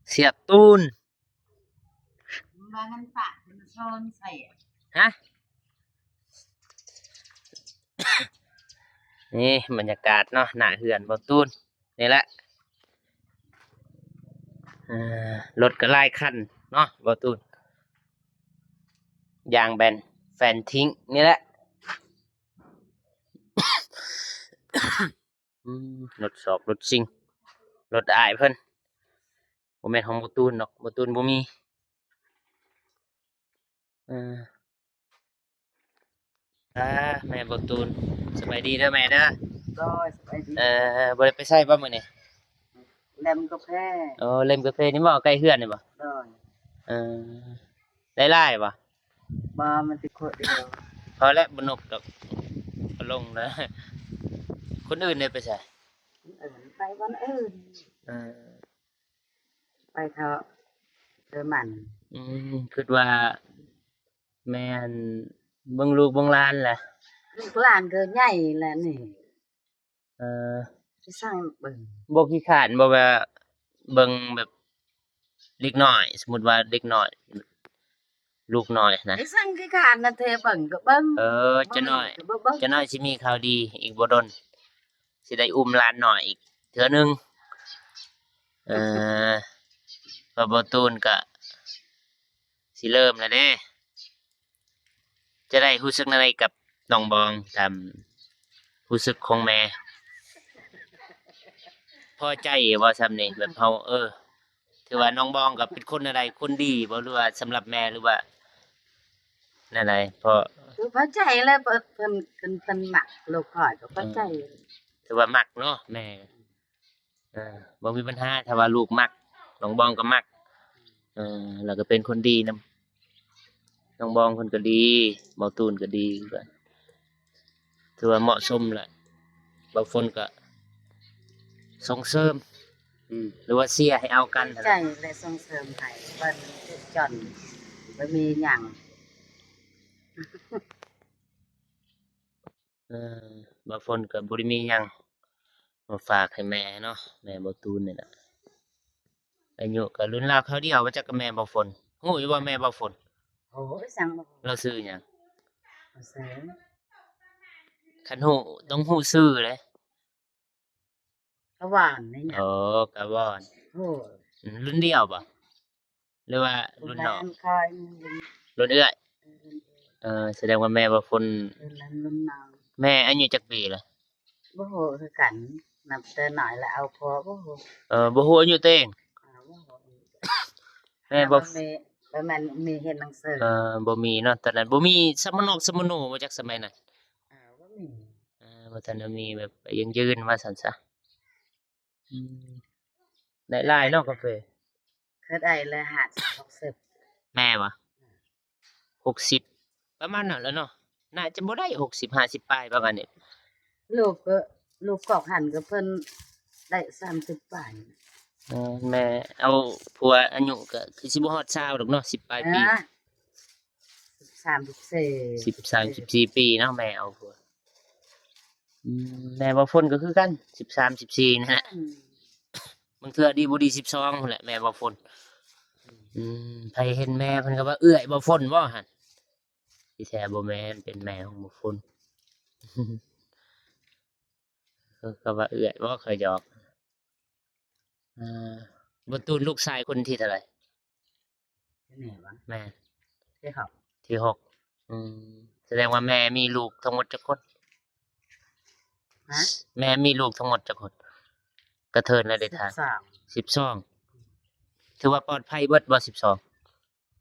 ເສຍຕູນ ວ່າມັນປະມັນຊ້ອນໃສ່ ຮະ ນີ້ບັນຍາກາດເນາະ ໜ້າເຮືອນເບົາຕູນນີ້ແຫຼະ ເອີ ລົດກໍຫຼາຍຄັນເນາະ ເບົາຕູນ ຢາງແບນແຟນທິງນີ້ແຫຼະ. ອືມ ລົດຊອກລົດຊິງ ລົດອ້າຍເພິ່ນ ບໍ່ແມ່ນຂອງບໍ່ຕູນດອກ ບໍ່ຕູນບໍ່ມີ ເອີ ອ່າ ແມ່ບໍ່ຕູນ ສະບາຍດີເດີແມ່ເດີ ໂດຍ ສະບາຍດີ ເອີ ບໍ່ໄດ້ໄປໃສບໍ່ມື້ນີ້? ເລັມກາເຟ ໂອ້ ເລັມກາເຟນີ້ບໍ່ ໃກ້ເຮືອນນີ້ບໍ່? ໂດຍ ເອີ ໄດ້ຫຼາຍບໍ່? ບໍ່ ມັນຊິຄົດດຽວ ພໍແລ້ວ ບໍ່ນົບດອກ ກໍລົງແລ້ວ ຄົນອື່ນເດ້ໄປໃສ? ຄົນອື່ນໄປບ່ອນອື່ນ ເອີ ໄປເທາະເດີມັນ ອືມ ຄິດວ່າແມ່ນເບິ່ງລູກເບິ່ງຫຼານແຫຼະ ລູກຫຼານກໍໃຫຍ່ແລ້ວນີ້ ເອີ ຊິສັ່ງເບິ່ງ ບໍ່ຂີ້ຄ້ານບໍ່ ແບບເບິ່ງແບບເດັກນ້ອຍ ສົມມຸດວ່າເດັກນ້ອຍ ລູກນ້ອຍນະ ຊິສັ່ງຂີ້ຄ້ານນະ ເທເບິ່ງກໍເບິ່ງ ເອີ ຈະໜ້ອຍ ຈະໜ້ອຍຊິມີຂ່າວດີ ອີກບໍ່ດົນຊິໄດ້ອຸ້ມຫຼານນ້ອຍອີກເທື່ອໜຶ່ງ ເອີ ເພາະບໍ່ຕູນກໍຊິເລີ່ມແລ້ວເດ້. ຈະໄດ້ຮູ້ສຶກແນວໃດກັບນ້ອງບອງ ຕາມຮູ້ສຶກຂອງແມ່ ພໍໃຈບໍ່ຊ່ຳນີ້ ແບບເຮົາ ເອີ ຖືວ່ານ້ອງບອງກໍເປັນຄົນແນວໃດ ຄົນດີບໍ່ ຫຼືວ່າສຳລັບແມ່ ຫຼືວ່າແນວໃດ? ເພາະ ຄືພໍໃຈແລ້ວ ເພິ່ນ ເພິ່ນ ເພິ່ນມັກລູກຂ້ອຍກໍພໍໃຈ ເອີ ຖືວ່າມັກເນາະແມ່. ເອີ ບໍ່ມີບັນຫາ ຖ້າວ່າລູກມັກ ນ້ອງບອງກໍມັກ ເອີ ແລ້ວກໍເປັນຄົນດີນຳ ນ້ອງບອງເພິ່ນກໍດີ ເບົາຕູນກໍດີ ຖືວ່າເໝາະສົມແຫຼະ ບ່າວຝົນກໍສົ່ງເສີມ ອືມ ຫຼືວ່າເຊຍໃຫ້ເອົາກັນຫັ້ນແຫຼະ ໃຈ ແລະ ສົ່ງເສີມໃຫ້ເພິ່ນທຸກຈົນ ບໍ່ມີຫຍັງ. ເອີ ບ່າວຝົນກໍບໍ່ໄດ້ມີຫຍັງມາຝາກໃຫ້ແມ່ເນາະ ແມ່ບ່າວຕູນນີ້ແຫຼະ. ອາຍຸກໍລຸ້ນລາວຄາວດຽວ ວ່າຈັກກັບແມ່ບ່າວຝົນ. ຮູ້ຢູ່ບໍ່ແມ່ບ່າວຝົນ? ໂອ້ຍ ຈັ່ງ ລາວຊື່ຫຍັງ? ບໍ່ຮູ້. ຄັນຮູ້ຕ້ອງຮູ້ຊື່ເດ້. ກະຫວານນີ້ຫຍັງ? ໂອ້ ກະຫວານ. ໂອ້ຍ ລຸ້ນດຽວບໍ່? ຫຼືວ່າລຸ້ນນ້ອງ? ລຸ້ນເອື້ອຍ. ເອີ ສະແດງວ່າແມ່ບ່າວຝົນ ລຸ້ນນັ້ນລຸ້ນນ້ອງ. ແມ່ອາຍຸຈັກປີລະ? ບໍ່ຮູ້ຄືກັນ ນັບແຕ່ນ້ອຍລະເອົາຜົວ ບໍ່ຮູ້. ເອີ ບໍ່ຮູ້ອາຍຸຕົວເອງ. ເອີ ບໍ່ຮູ້. ແມ່ບໍ່ ບໍ່ແມ່ນມີ ບໍ່ແມ່ນມີຮຽນໜັງສື. ເອີ ບໍ່ມີເນາະ ຕອນນັ້ນບໍ່ມີສຳມະນອກສຳມະໂນ ບໍ່ຈັກສະໄໝນັ້ນ. ເອີ ບໍ່ມີ. ເອີ ບໍ່ທັນໄດ້ມີແບບໄປຢັ້ງຢືນວ່າຊັ້ນຊະ. ອືມ ໄດ້ຫຼາຍເນາະກາເຟ. ເຄີຍໄດ້ລະຫ້າສິບ ຫົກສິບ. ແມ່ບໍ່? ຫົກສິບ ປະມານນັ້ນແຫຼະເນາະ ໜ້າຈະບໍ່ໄດ້ຫົກສິບ ຫ້າສິບປາຍປະມານນີ້. ລູກກໍ ລູກກອກຫັ້ນກໍເພິ່ນໄດ້ສາມສິບປາຍ. ເອີ ແມ່ເອົາຜົວອາຍຸກໍຄືຊິບໍ່ຮອດຊາວດອກເນາະ ສິບປາຍປີ. ເອີ ສິບສາມ ສິບສີ່ ສິບສາມ ສິບສີ່ປີເນາະ ແມ່ເອົາຜົວ. ອືມ ແມ່ບ່າວຝົນກໍຄືກັນ ສິບສາມ ສິບສີ່ນີ້ແຫຼະ. ອືມ ບາງເທື່ອດີບໍ່ດີສິບສອງພຸ້ນແຫຼະ ແມ່ບ່າວຝົນ. ອືມ ໃຜເຫັນແມ່ເພິ່ນກໍວ່າເອື້ອຍບ່າວຝົນບໍ່ຫັ້ນ. ທີ່ແທ້ບໍ່ແມ່ນ ເປັນແມ່ຂອງບ່າວຝົນ. ເຂົາກໍວ່າເອື້ອຍບໍ່ ຂ້ອຍຫຍອກ. ອ່າ ບ່າວຕູນລູກຊາຍຄົນທີເທົ່າໃດ? ແມ່ນບໍ່? ແມ່ນ ທີຫົກ. ທີຫົກ. ອືມ ສະແດງວ່າແມ່ມີລູກທັງໝົດຈັກຄົນ? ຮະ? ແມ່ມີລູກທັງໝົດຈັກຄົນ? ກະເທີນແລ້ວເດ້ທ່ານ. ສິບສອງ. ສິບສອງ. ຖືວ່າປອດໄພເບິດບໍ່ ສິບສອງ?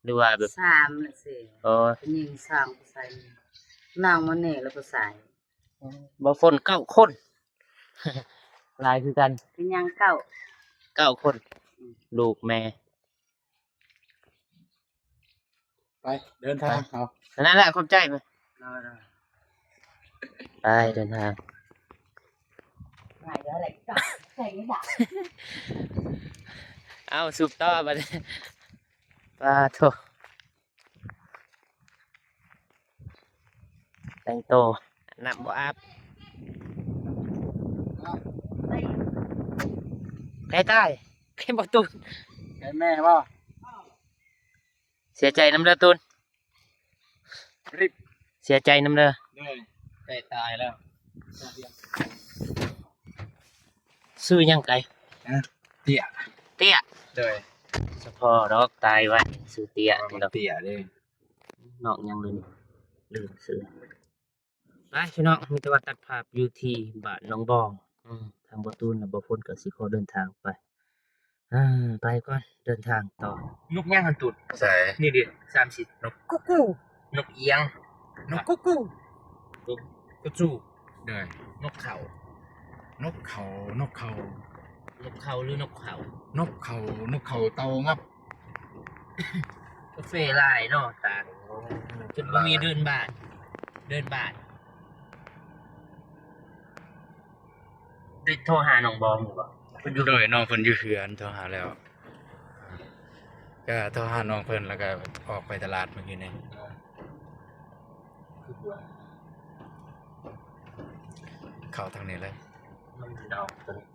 ຫຼືວ່າແບບ ສາມ ຫຼືສີ່. ອໍ ຜູ້ຍິງສອງ ຜູ້ຊາຍໜຶ່ງ. ນ້ອງມະນີ ແລະ ຜູ້ຊາຍ. ບ່າວຝົນເກົ້າຄົນ ຫຼາຍຄືກັນ. ເປັນຫຍັງເກົ້າ? ເກົ້າຄົນ. ອືມ ລູກແມ່. ໄປ ເດີນທາງ ໄປ ເຮົາ. ນັ້ນແຫຼະ ຂອບໃຈ. ໄປ ເດີນທາງ. ເອົາ ສູບຕໍ່ບັດນີ້. ປາໂທ ແຕ່ງໂຕ ນ້ຳບໍ່ອາບ. ໃກ້ຕາຍ ໃກ້ບໍ່ຕູນ. ໃກ້ແມ່ບໍ່? ເສຍໃຈນຳເດີຕູນ. ຣິບ ເສຍໃຈນຳເດີ. ໂດຍ ໃກ້ຕາຍແລ້ວ. ຊື່ຫຍັງໄກ່? ຮະ? ເຕ້ຍ. ເຕ້ຍ. ໂດຍ ສະເພາະດອກຕາຍໄວຊື່ເຕ້ຍ. ເຕົ້ຍເດ້. ນ້ອງຫຍັງເລີຍນີ້ ລືມຊື່. ໄປພີ່ນ້ອງ ມີແຕ່ວ່າຕັດພາບຢູ່ທີ່ບ້ານໜອງບອງ. ອືມ ທາງບ່າວຕູນກັບບ່າວຝົນກໍຊິຂໍເດີນທາງໄປ. ອ່າ ໄປກ່ອນ ເດີນທາງຕໍ່. ນົກຫຍັງຫັ້ນຕູນ? ໃສ? ນີ້ເດ ສາມສິບ. ນົກກຸກກູ. ນົກອີ່ຫຍັງ? ນົກກຸກກູ. ນົກກຸກຈູ. ໂດຍ. ນົກເຂົາ. ນົກເຂົາ ນົກເຂົາ. ນົກເຂົາ ຫຼື ນົກເຂົາ? ນົກເຂົາ ນົກເຂົາເຕົ່າງັບ. ກາເຟຫຼາຍເນາະຕາ ຈົນບໍ່ມີເດີນບາດ ເດີນບາດ. ໄດ້ໂທຫານ້ອງບອງຢູ່ບໍ່? ເພິ່ນຢູ່ ໂດຍ ນ້ອງເພິ່ນຢູ່ເຮືອນ ໂທຫາແລ້ວ. ກະໂທຫານ້ອງເພິ່ນ ແລ້ວກະອອກໄປຕະຫຼາດມື້ກີ້ນີ້. ເຂົ້າທາງນີ້ເລີຍ.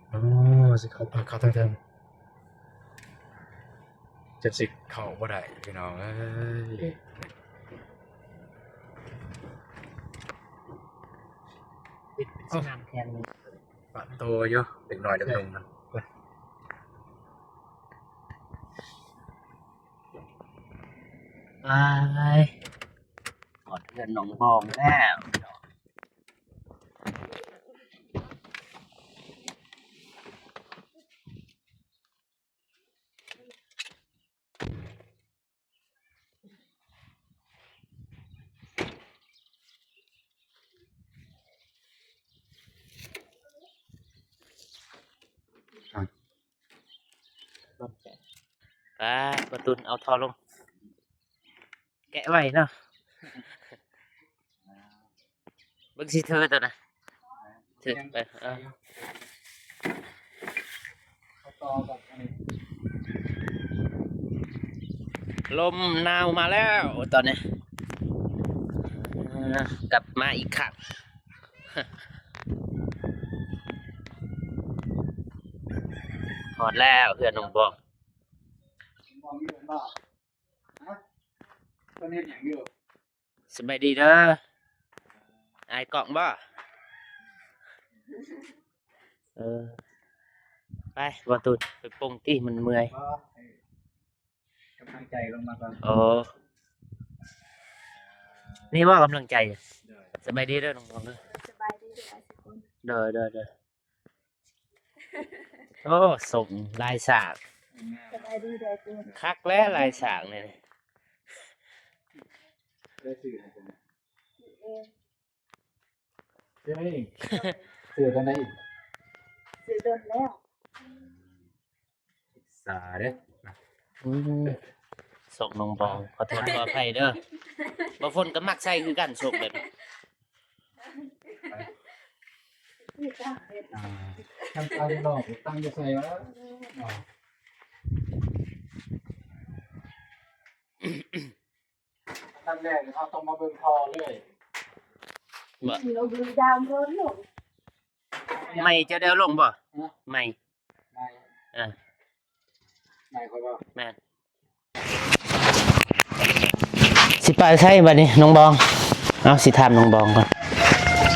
ໂອ້ ຊິເຂົ້າ ເຂົ້າທາງເທິງ. ຈົນຊິເຂົ້າບໍ່ໄດ້ພີ່ນ້ອງເອີຍ. ເປັນສະໜາມແຂ່ງ ປະໂຕຢູ່ ເດັກນ້ອຍເດັກໜຸ່ມນັ້ນ. ໄປ ຮອດເຮືອນໜອງບອງແລ້ວ. ປາ ປະຕຸນເອົາທໍ່ລົງ ແກະໄວ້ເນາະ. ເບິ່ງຊິເທີຕົວນະ. ຖືກໄປ ເອີ ລົມໜາວມາແລ້ວຕອນນີ້ ເອີ ກັບມາອີກຄັ້ງ ຮອດແລ້ວເຮືອນນ້ອງບອງ. ສະບາຍດີເດີ ອາຍກ້ອງບໍ່? ເອີ ໄປ ບໍ່ຕູນ ໄປປົງຕິ ມັນເມື່ອຍ ກຳລັງໃຈລົງມາກ່ອນ. ໂອ້ ນີ້ບໍ່ກຳລັງໃຈ? ໂດຍ ສະບາຍດີເດີນ້ອງບອງເດີ. ສະບາຍດີເດີ ໂດຍ ໂດຍ ໂດຍ. ໂອ້ ສົ່ງລາຍສາກ ສະບາຍດີເດີ. ຄັກແຫຼະລາຍສາກນີ້ ໄດ້ຊື້ໃຫ້ເພິ່ນ ຊື້ເອງ ຊື້ຕອນໃດອີກ? ຊື້ດົນແລ້ວ ອິດສາເດ້. ອືມ ສົ່ງນ້ອງບອງ ຂໍໂທດຂໍອະໄພເດີ ບໍ່ຝົນກໍມັກໃສ່ຄືກັນ ສົ່ງແບບນີ້. ອ່າ ຄັນເອົາຢູ່ນອກ ຕັ້ງຢູ່ໃສວະ? ອັນດັບແລກເຮົາຕ້ອງມາເບິ່ງທໍ່ເລີຍ ບໍ່ ໄມ້ເຈົ້າໄດ້ເອົາລົງບໍ່? ຮະ? ໄມ້ ໄມ້ ເອີ ໄມ້ຂ້ອຍບໍ່? ແມ່ນ. ຊິໄປໃສບັດນີ້ນ້ອງບອງ? ເອົາ ຊິຖາມນ້ອງບອງກ່ອນ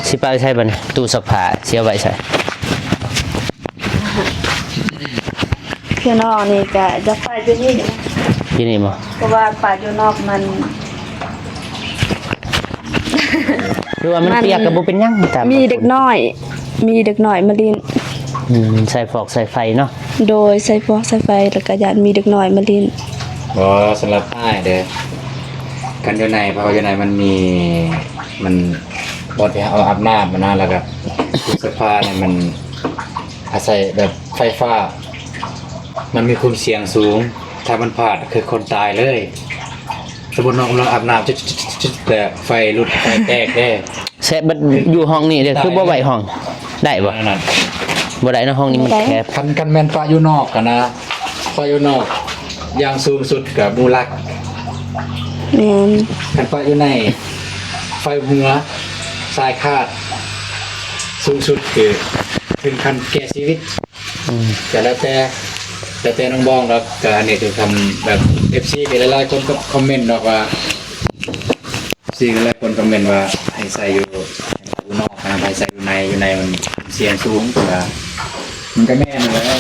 ຊິໄປໃສບັດນີ້? ຕູ້ຊັກຜ້າຊິເອົາໄວ້ໃສ? ເທື່ອນອກນີ້ກະຢາກປະຢູ່ນີ້ນະ ຢູ່ນີ້ບໍ່? ເພາະວ່າປະຢູ່ນອກມັນ ຄືວ່າມັນ ມັນປຽກກໍບໍ່ເປັນຫຍັງ ມີເດັກນ້ອຍ ມີເດັກນ້ອຍມາຫຼິ້ນ. ອືມ ໃສ່ຟອກໃສ່ໄຟເນາະ. ໂດຍ ໃສ່ຟອກໃສ່ໄຟ ແລ້ວກໍຢ້ານມີເດັກນ້ອຍມາຫຼິ້ນ. ບໍ່ ສຳລັບອ້າຍເດີ ຄັນຢູ່ໃນ ເພາະວ່າຢູ່ໃນມັນມີ ມັນ ບ່ອນທີ່ເຮົາອາບນ້ຳຫັ້ນນະ ແລ້ວກໍຕູ້ຊັກຜ້ານີ້ມັນອາໄສແບບໄຟຟ້າ ມັນມີຄວາມສ່ຽງສູງ ຖ້າມັນພາດຄືຄົນຕາຍເລີຍ. ສົມມຸດນ້ອງກຳລັງອາບນ້ຳ ຈຶດໆ ແຕ່ໄຟຫຼຸດ ໄຟແຕກເດ້. ແຊະ ບັດຢູ່ຫ້ອງນີ້ເດ້ ຄືບໍ່ໄວ້ຫ້ອງ ໄດ້ບໍ່? ອັນນັ້ນ ບໍ່ໄດ້ເນາະ ຫ້ອງນີ້ມັນແຄບ. ຄັນ ຄັນແມ່ນປະຢູ່ນອກຫັ້ນນະ ປະຢູ່ນອກຢ່າງສູງສຸດກໍໝູ່ຫຼັກ. ແມ່ນ. ຄັນປະຢູ່ໃນ ໄຟຫົວ ສາຍຂາດ ສູງສຸດຄືເຖິງຂັ້ນແກ່ຊີວິດ. ອືມ ກໍແລ້ວແຕ່ ແລ້ວແຕ່ນ້ອງບອງດອກ. ກໍອັນນີ້ຄືຄຳແບບເອັຟຊີຫຼາຍໆຄົນກໍຄອມເມັນດອກວ່າ ເອັຟຊີຫຼາຍໆຄົນຄອມເມັນວ່າໃຫ້ໃສ່ຢູ່ ຢູ່ນອກນະ ໃຫ້ໃສ່ຢູ່ໃນ ຢູ່ໃນມັນສ່ຽງສູງ. ກໍມັນກໍແມ່ນຫັ້ນແຫຼະ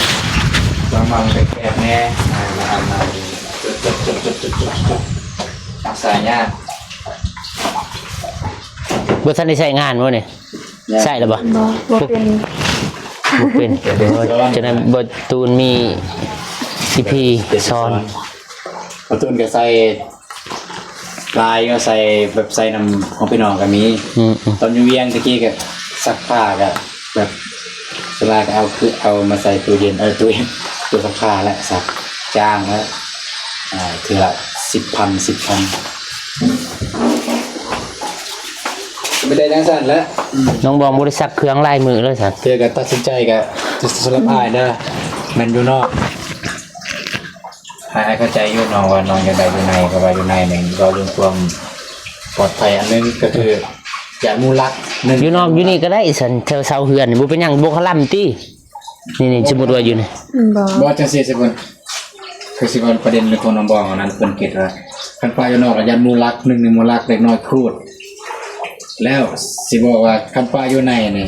ບາງ ບາງແຄບແດ່ ອ່າ ອັນນັ້ນ ຮັກສາຍາກ. ບໍ່ທັນໄດ້ໃຊ້ງານບໍ່ນີ້? ໃຊ້ແລ້ວບໍ່? ບໍ່ ບໍ່ເປັນ ບໍ່ເປັນ. ໂອ້ ສອນ ຈະນັ້ນບໍ່ຕູນມີອີພີສອນ. ບໍ່ຕູນກໍໃສ່ຫຼາຍ ກໍໃສ່ແບບໃສ່ນຳຂອງພີ່ນ້ອງກໍມີ. ອືມໆ ຕອນຢູ່ວຽງຕະກີ້ກໍຊັກຜ້າກໍແບບ ສ່ວນຫຼາຍກໍເອົາ ຄືເອົາມາໃສ່ຕູ້ເຢັນ ເອີ ຕູ້ເຢັນ ຕູ້ຊັກຜ້າແຫຼະ ຊັກຈ້າງແລ້ວ ອ່າ ເທື່ອລະສິບພັນ ສິບພັນ ໄປໄດ້ຈັ່ງຊັ້ນແຫຼະ. ອືມ ນ້ອງບອງບໍ່ໄດ້ຊັກເຄື່ອງຫຼາຍມື້ແລ້ວຊັ້ນ. ເທື່ອກໍຕັດສິນໃຈກໍ ສຳລັບອ້າຍເດີ ແມ່ນຢູ່ນອກ ອ້າຍ ອ້າຍເຂົ້າໃຈຢູ່ນ້ອງວ່ານ້ອງຢາກໄດ້ຢູ່ໃນ ເພາະວ່າຢູ່ໃນນີ້ເວົ້າເລື່ອງຄວາມປອດໄພອັນໜຶ່ງ ກໍຄືຢ້ານໝູ່ລັກໜຶ່ງ. ຢູ່ນອກຢູ່ນີ້ກໍໄດ້ຊັ້ນ ແຖວເສົາເຮືອນນີ້ບໍ່ເປັນຫຍັງ ບໍ່ຄະລຳຕິ? ນີ້ໆ ສົມມຸດວ່າຢູ່ນີ້ ບໍ່ ບໍ່ ຈັ່ງຊີ້ ສົມມຸດ ຄືຊິເວົ້າປະເດັນຂອງນ້ອງບອງອັນນັ້ນ ເພິ່ນຄິດວ່າຄັນປະຢູ່ນອກ ຢ້ານໝູ່ລັກໜຶ່ງ ໝູ່ລັກເດັກນ້ອຍຂູດ. ແລ້ວຊິບອກວ່າຄັນປະຢູ່ໃນນີ້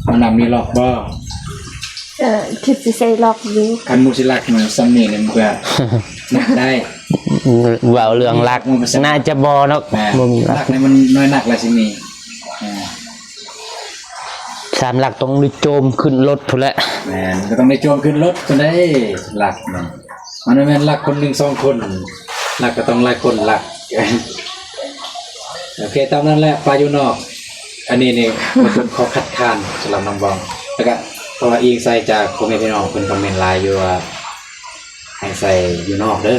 ຫ້ອງນ້ຳມີລັອກບໍ່? ເອີ ຄິດຊິໃສ່ລັອກຢູ່. ຄັນໝູ່ຊິລັກມັນສ່ຳນີ້ ມັນກໍນັບໄດ້. ເວົ້າເລື່ອງລັກ ໜ້າຈະບໍ່ເນາະ ບໍ່ມີລັກ ລັກນີ້ມັນນ້ອຍນັກລະຊິມີ ອ່າ ສາມຫຼັກຕ້ອງໄດ້ໂຈມຂຶ້ນລົດພຸ້ນແຫຼະ. ແມ່ນ ກໍຕ້ອງໄດ້ໂຈມຂຶ້ນລົດພຸ້ນເດ້ ຫຼັກນະ ມັນບໍ່ແມ່ນຫຼັກຄົນໜຶ່ງສອງຄົນ ຫຼັກກໍຕ້ອງຫຼາຍຄົນຫຼັກ. ໂອເຄ ຕາມນັ້ນແຫຼະ ປະຢູ່ນອກ. ອັນນີ້ນີ້ບໍ່ຕ້ອງຂໍຄັດຄ້ານສຳລັບນ້ອງບອງ ແລ້ວກະເພາະວ່າອີງໃສ່ຈາກພໍ່ແມ່ພີ່ນ້ອງເພິ່ນຄອມເມັນຫຼາຍຢູ່ວ່າ ໃຫ້ໃສ່ຢູ່ນອກເດີ.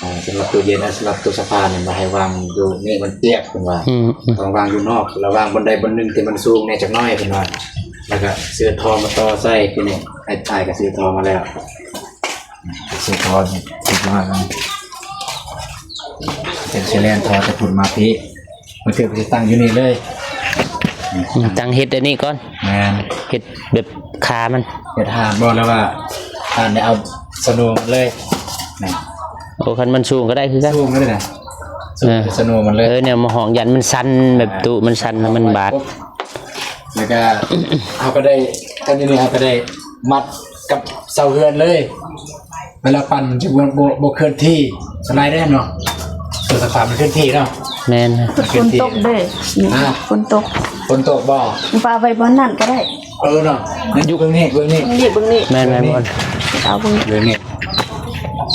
ອ່າ ສຳລັບຕູ້ເຢັນ ສຳລັບຕູ້ຊັກຜ້ານີ້ ບໍ່ໃຫ້ວາງຢູ່ນີ້ ມັນປຽກ ເພິ່ນວ່າ. ອືມໆ ຕ້ອງວາງຢູ່ນອກ ລະຫວ່າງບ່ອນໃດບ່ອນໜຶ່ງທີ່ມັນສູງແດ່ຈັກໜ້ອຍ ເພິ່ນວ່າ. ແລ້ວກະຊື້ທໍ່ມາຕໍ່ໃສ່ທີ່ນີ້ ອ້າຍກະຊື້ທໍ່ມາແລ້ວ. ຊື້ທໍ່ມາ ເປັນຊິແລ່ນທໍ່ແຕ່ພຸ້ນມາພີ້ ມາຖືກຊິຕັ້ງຢູ່ນີ້ເລີຍ. ອືມ ຕັ້ງເຮັດອັນນີ້ກ່ອນ. ແມ່ນ ເຮັດແບບຄາມັນ ເຮັດຫາດບໍ່ ຫຼືວ່າຫາດນີ້ເອົາສະໂນມັນເລີຍ. ແມ່ນ ໂອ້ ຄັນມັນສູງກໍໄດ້ຄືກັນ ສູງກໍໄດ້ນະ. ເອີ ສະໂນມັນເລີຍ. ເອີ ແນວມາຫ້ອງ ຢ້ານມັນສັ່ນ ແບບຕູ້ມັນສັ່ນ ແລ້ວມັນບາດ. ແລ້ວກໍເຮົາກໍໄດ້ ຕອນນີ້ເຮົາກໍໄດ້ມັດກັບເສົາເຮືອນເລີຍ. ເວລາປັ່ນມັນຈະບໍ່ ບໍ່ ບໍ່ເຄື່ອນທີ່ ສະໄລໄດ້ເນາະ ຕົວສະພາບມັນເຄື່ອນທີ່ເນາະ. ແມ່ນ ມັນເຄື່ອນທີ່. ຝົນຕົກເດ້ ອ່າ ຝົນຕົກ ຝົນຕົກບໍ່? ປະໄວ້ບ່ອນນັ້ນກໍໄດ້. ເອີເນາະ ມັນຢູ່ເບື້ອງນີ້ ເບື້ອງນີ້ ເບິ່ງນີ້ ເບິ່ງນີ້. ແມ່ນໆ ເບິ່ງນີ້ ເອົາເບິ່ງ ເບິ່ງນີ້.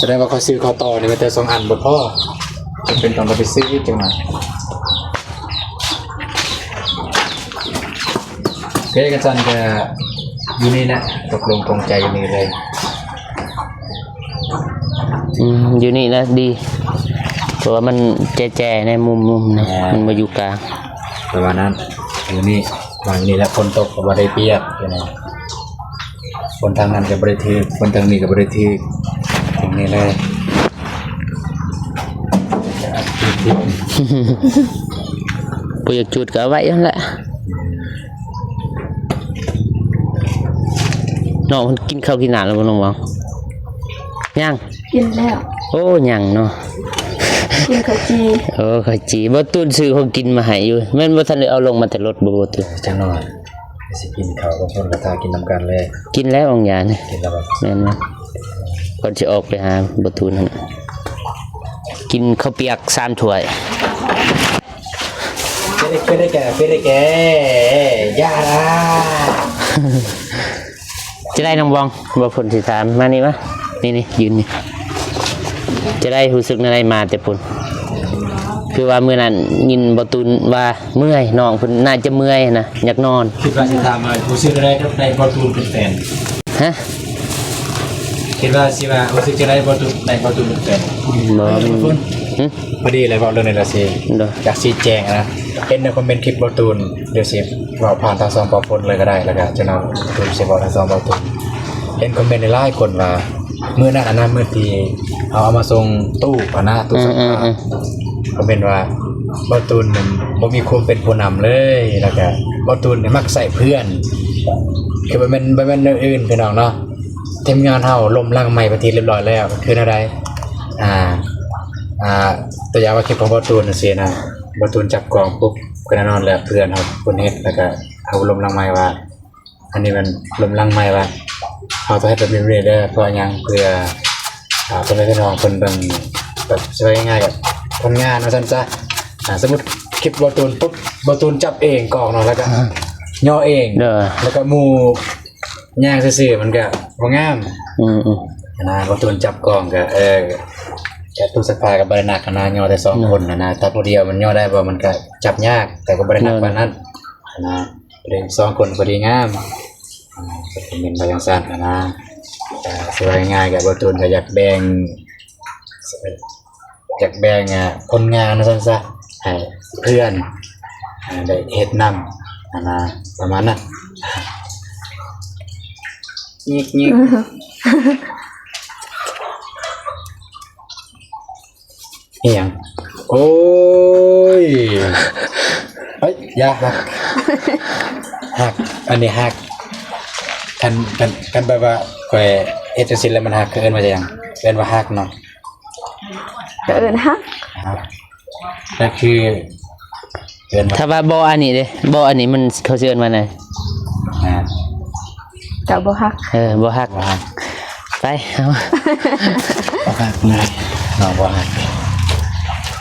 ສະແດງວ່າຂ້ອຍຊື້ເຂົ້າຕໍ່ນີ້ແມ່ນແຕ່ສອງອັນບໍ່ພໍ ຈຳເປັນຕ້ອງໄດ້ໄປຊື້ອີກຈັກໜ່ອຍ. ໂອເຄ ຄັນຊັ້ນກໍຢູ່ນີ້ແຫຼະ ຕົກລົງປົງໃຈຢູ່ນີ້ເລີຍ. ອືມ ຢູ່ນີ້ແຫຼະດີ ເພາະວ່າມັນແຈໆ ໃນມຸມໆ ນະ. ແມ່ນ ມັນບໍ່ຢູ່ກາງ ປະມານນັ້ນ. ຢູ່ນີ້ ວາງຢູ່ນີ້ແຫຼະ ຝົນຕົກກໍບໍ່ໄດ້ປຽກຢູ່ນີ້. ຄົນທາງນັ້ນກໍບໍ່ໄດ້ຖືກ ຄົນທາງນີ້ກໍບໍ່ໄດ້ຖືກ ຢ່າງນີ້ເລີຍ. ບໍ່ຢາກຈູດກໍເອົາໄວ້ຫັ້ນແຫຼະ. ນ້ອງເພິ່ນກິນເຂົ້າກິນນ້ຳແລ້ວບໍ່ ນ້ອງຫວັງ? ຍັງ ກິນແລ້ວ. ໂອ້ ຍັງເນາະ ກິນເຂົ້າຈີ່. ໂອ້ ເຂົ້າຈີ່. ບໍ່ຕູນຊື້ຂອງກິນມາໃຫ້ຢູ່ ແມ່ນບໍ່ທັນໄດ້ເອົາລົງມາແຕ່ລົດບໍ່ ບໍ່ຕູນ? ຈັກໜ້ອຍ. ຊິກິນເຂົ້າກັບຄົນກະທາກິນນຳກັນເລີຍ. ກິນແລ້ວບາງຢ່າງນີ້. ກິນແລ້ວບໍ່? ແມ່ນ. ກ່ອນຊິອອກໄປຫາບໍ່ຕູນຫັ້ນ ກິນເຂົ້າປຽກສາມຖ້ວຍ. ເປເກ ເປເກ ເປເກ ຢ່າລະ. ຈະໄດ້ນ້ອງບອງ ບໍ່ພົ້ນຊິຖາມ ມານີ້ມາ ນີ້ໆ ຢືນນີ້. ຈະໄດ້ຮູ້ສຶກແນວໃດມາແຕ່ພຸ້ນ? ຄືວ່າມື້ນັ້ນຍິນບໍ່ຕູນວ່າເມື່ອຍ ນ້ອງເພິ່ນໜ້າຈະເມື່ອຍນະ ຢາກນອນ. ຄິດວ່າຊິຖາມວ່າຮູ້ສຶກແນວໃດໄດ້ບໍ່ຕູນເປັນແຟນ? ຮະ? ຄິດວ່າຊິວ່າຮູ້ສຶກຈັ່ງໃດບໍ່ຕູນ ໄດ້ບໍ່ຕູນເປັນແຟນ? ບໍ່. ເອີ ເພິ່ນ ຫຶ? ພໍດີແຫຼະ ເວົ້າເລື່ອງນີ້ລະຊິ ໂດຍ ຢາກຊີ້ແຈງນະ. ເຫັນໃນຄອມເມັນຄລິບບໍ່ຕູນ ດຽວຊິເວົ້າຜ່ານທາງຊ່ອງບໍ່ປູນເລີຍກໍໄດ້ ແລ້ວກໍຈະນຳຕູນຊິເວົ້າທາງຊ່ອງບໍ່ຕູນ. ເຫັນຄອມເມັນຫຼາຍໆຄົນວ່າ ມື້ນັ້ນອັນນັ້ນ ມື້ທີ່ເຮົາເອົາມາສົ່ງຕູ້ຫັ້ນນະ ຕູ້ຊັກຜ້າ ອືມໆໆ ຄອມເມັນວ່າ ບໍ່ຕູນນັ້ນບໍ່ມີຄວາມເປັນຜູ້ນຳເລີຍ ແລ້ວກໍບໍ່ຕູນນີ້ມັກໃຊ້ເພື່ອນ ຄືບໍ່ແມ່ນ ບໍ່ແມ່ນແນວອື່ນພີ່ນ້ອງເນາະ. ທີມງານເຮົາລົ້ມຫຼັງໃໝ່ເປັນທີ່ຮຽບຮ້ອຍແລ້ວ ຄືແນວໃດ? ອ່າ ອ່າ ຕົວຢ່າງວ່າຄລິບຂອງບໍ່ຕູນຈັ່ງຊີ້ນະ ບໍ່ຕູນຈັບກ້ອງປຸບ ກໍແນ່ນອນແຫຼະ ເພື່ອນເຮົາຄົນເຮັດ ແລ້ວກະເຮົາລົມຫຼັງໃໝ່ວ່າ ອັນນີ້ແມ່ນລົມຫຼັງໃໝ່ວ່າ ເຮົາຕ້ອງເຮັດແບບນີ້ເດີ ເພາະຫຍັງ? ເພື່ອ ອ່າ ພໍ່ແມ່ພີ່ນ້ອງເພິ່ນເບິ່ງ ແບບຊິວ່າງ່າຍໆ ກັບຜົນງານວ່າຊັ້ນຊະ. ອ່າ ສົມມຸດຄລິບບໍ່ຕູນປຸບ ບໍ່ຕູນຈັບເອງກ້ອງເນາະ ແລ້ວກະຍໍເອງ ແລ້ວກະໝູ່ ຍ່າງຊື່ໆ ມັນກະບໍ່ງາມ. ອືມໆ ອັນນະ ບໍ່ຕູນຈັບກ້ອງກະ ເອີ ກະຕູ້ຊັກຜ້າກະບໍ່ໄດ້ໜັກຫັ້ນນະ ຍໍແຕ່ສອງຄົນຫັ້ນນະ. ຖ້າຜູ້ດຽວມັນຍໍໄດ້ບໍ່ ມັນກະຈັບຍາກ ແຕ່ກະບໍ່ໄດ້ໜັກປານນັ້ນຫັ້ນນະ. ເປັນສອງຄົນພໍດີງາມ ອ່າ ກະເປັນໄປຈັ່ງຊັ້ນຫັ້ນນະ. ເອີ ຊິວ່າງ່າຍໆ ກະບໍ່ຕູນກະຢາກແບ່ງ ຢາກແບ່ງ ອ່າ ຜົນງານວ່າຊັ້ນຊະ ໃຫ້ເພື່ອນ ອ່າ ໄດ້ເຮັດນຳຫັ້ນນະ ປະມານນັ້ນ. ຍິກໆ ອີຫຍັງ? ໂອ້ຍ ເອີຍ ຢ່າ ຮັກ ຮັກ ອັນນີ້ຮັກ. ຄັນ ຄັນ ຄັນແບບວ່າຂ້ອຍເຮັດຈັ່ງຊີ້ແລ້ວມັນຮັກ ເຂົາເອີ້ນວ່າຫຍັງ? ເອີ້ນວ່າຮັກເນາະ. ກໍເອີ້ນຮັກ ຮັກ ກໍຄືເອີ້ນ ຖ້າວ່າບໍ່ອັນນີ້ເດ້ ບໍ່ອັນນີ້ມັນ ເຂົາຊິເອີ້ນວ່າໃດ? ອ່າ ກໍບໍ່ຮັກ ເອີ ບໍ່ຮັກ ບໍ່ຮັກ ໄປ ເອົາ ບໍ່ຮັກນະ ນ້ອງບໍ່ຮັກ.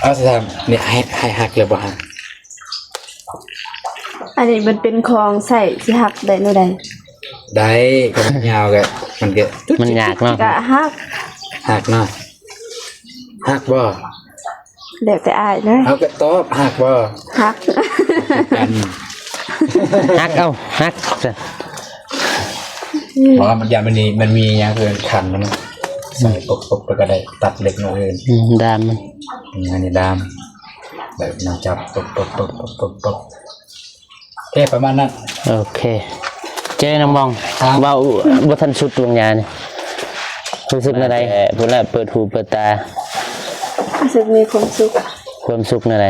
ເອົາ ຊິຖາມນີ້ ໃຫ້ ໃຫ້ຮັກຫຼືບໍ່ຮັກ? ອັນນີ້ມັນເປັນຂອງໃຊ້ ຊິຮັກໄດ້ແນວໃດ? ໄດ້ ກໍມັນຍາວກໍ ມັນກໍ ມັນຍາກເນາະ ກໍຮັກ ຮັກເນາະ. ຮັກບໍ່? ແລ້ວແຕ່ອ້າຍເລີຍ. ເອົາ ກໍຕອບ ຮັກບໍ່? ຮັກ ຮັກ ເອົາ ຮັກ ເພາະວ່າມັນ ຢ້ານມັນມີ ມັນມີຫຍັງຄືຄັນມັນ. ໃສ່ປົບໆ ແລ້ວກໍໄດ້ຕັດເລັກນ້ອຍອື່ນ ອືມ ດາມມັນ ອືມ ອັນນີ້ດາມ ແບບແນວຈັບ ປົບໆໆໆໆ ໂອເຄ ປະມານນັ້ນ ໂອເຄ ເຈົ້ນ້ອງບອງ ເວົ້າບໍ່ທັນສຸດວາງຍານີ້ ຮູ້ສຶກແນວໃດ? ແຕ່ພຸ້ນລະ ເປີດຫູເປີດຕາ ຮູ້ສຶກມີຄວາມສຸກ ຄວາມສຸກແນວໃດ?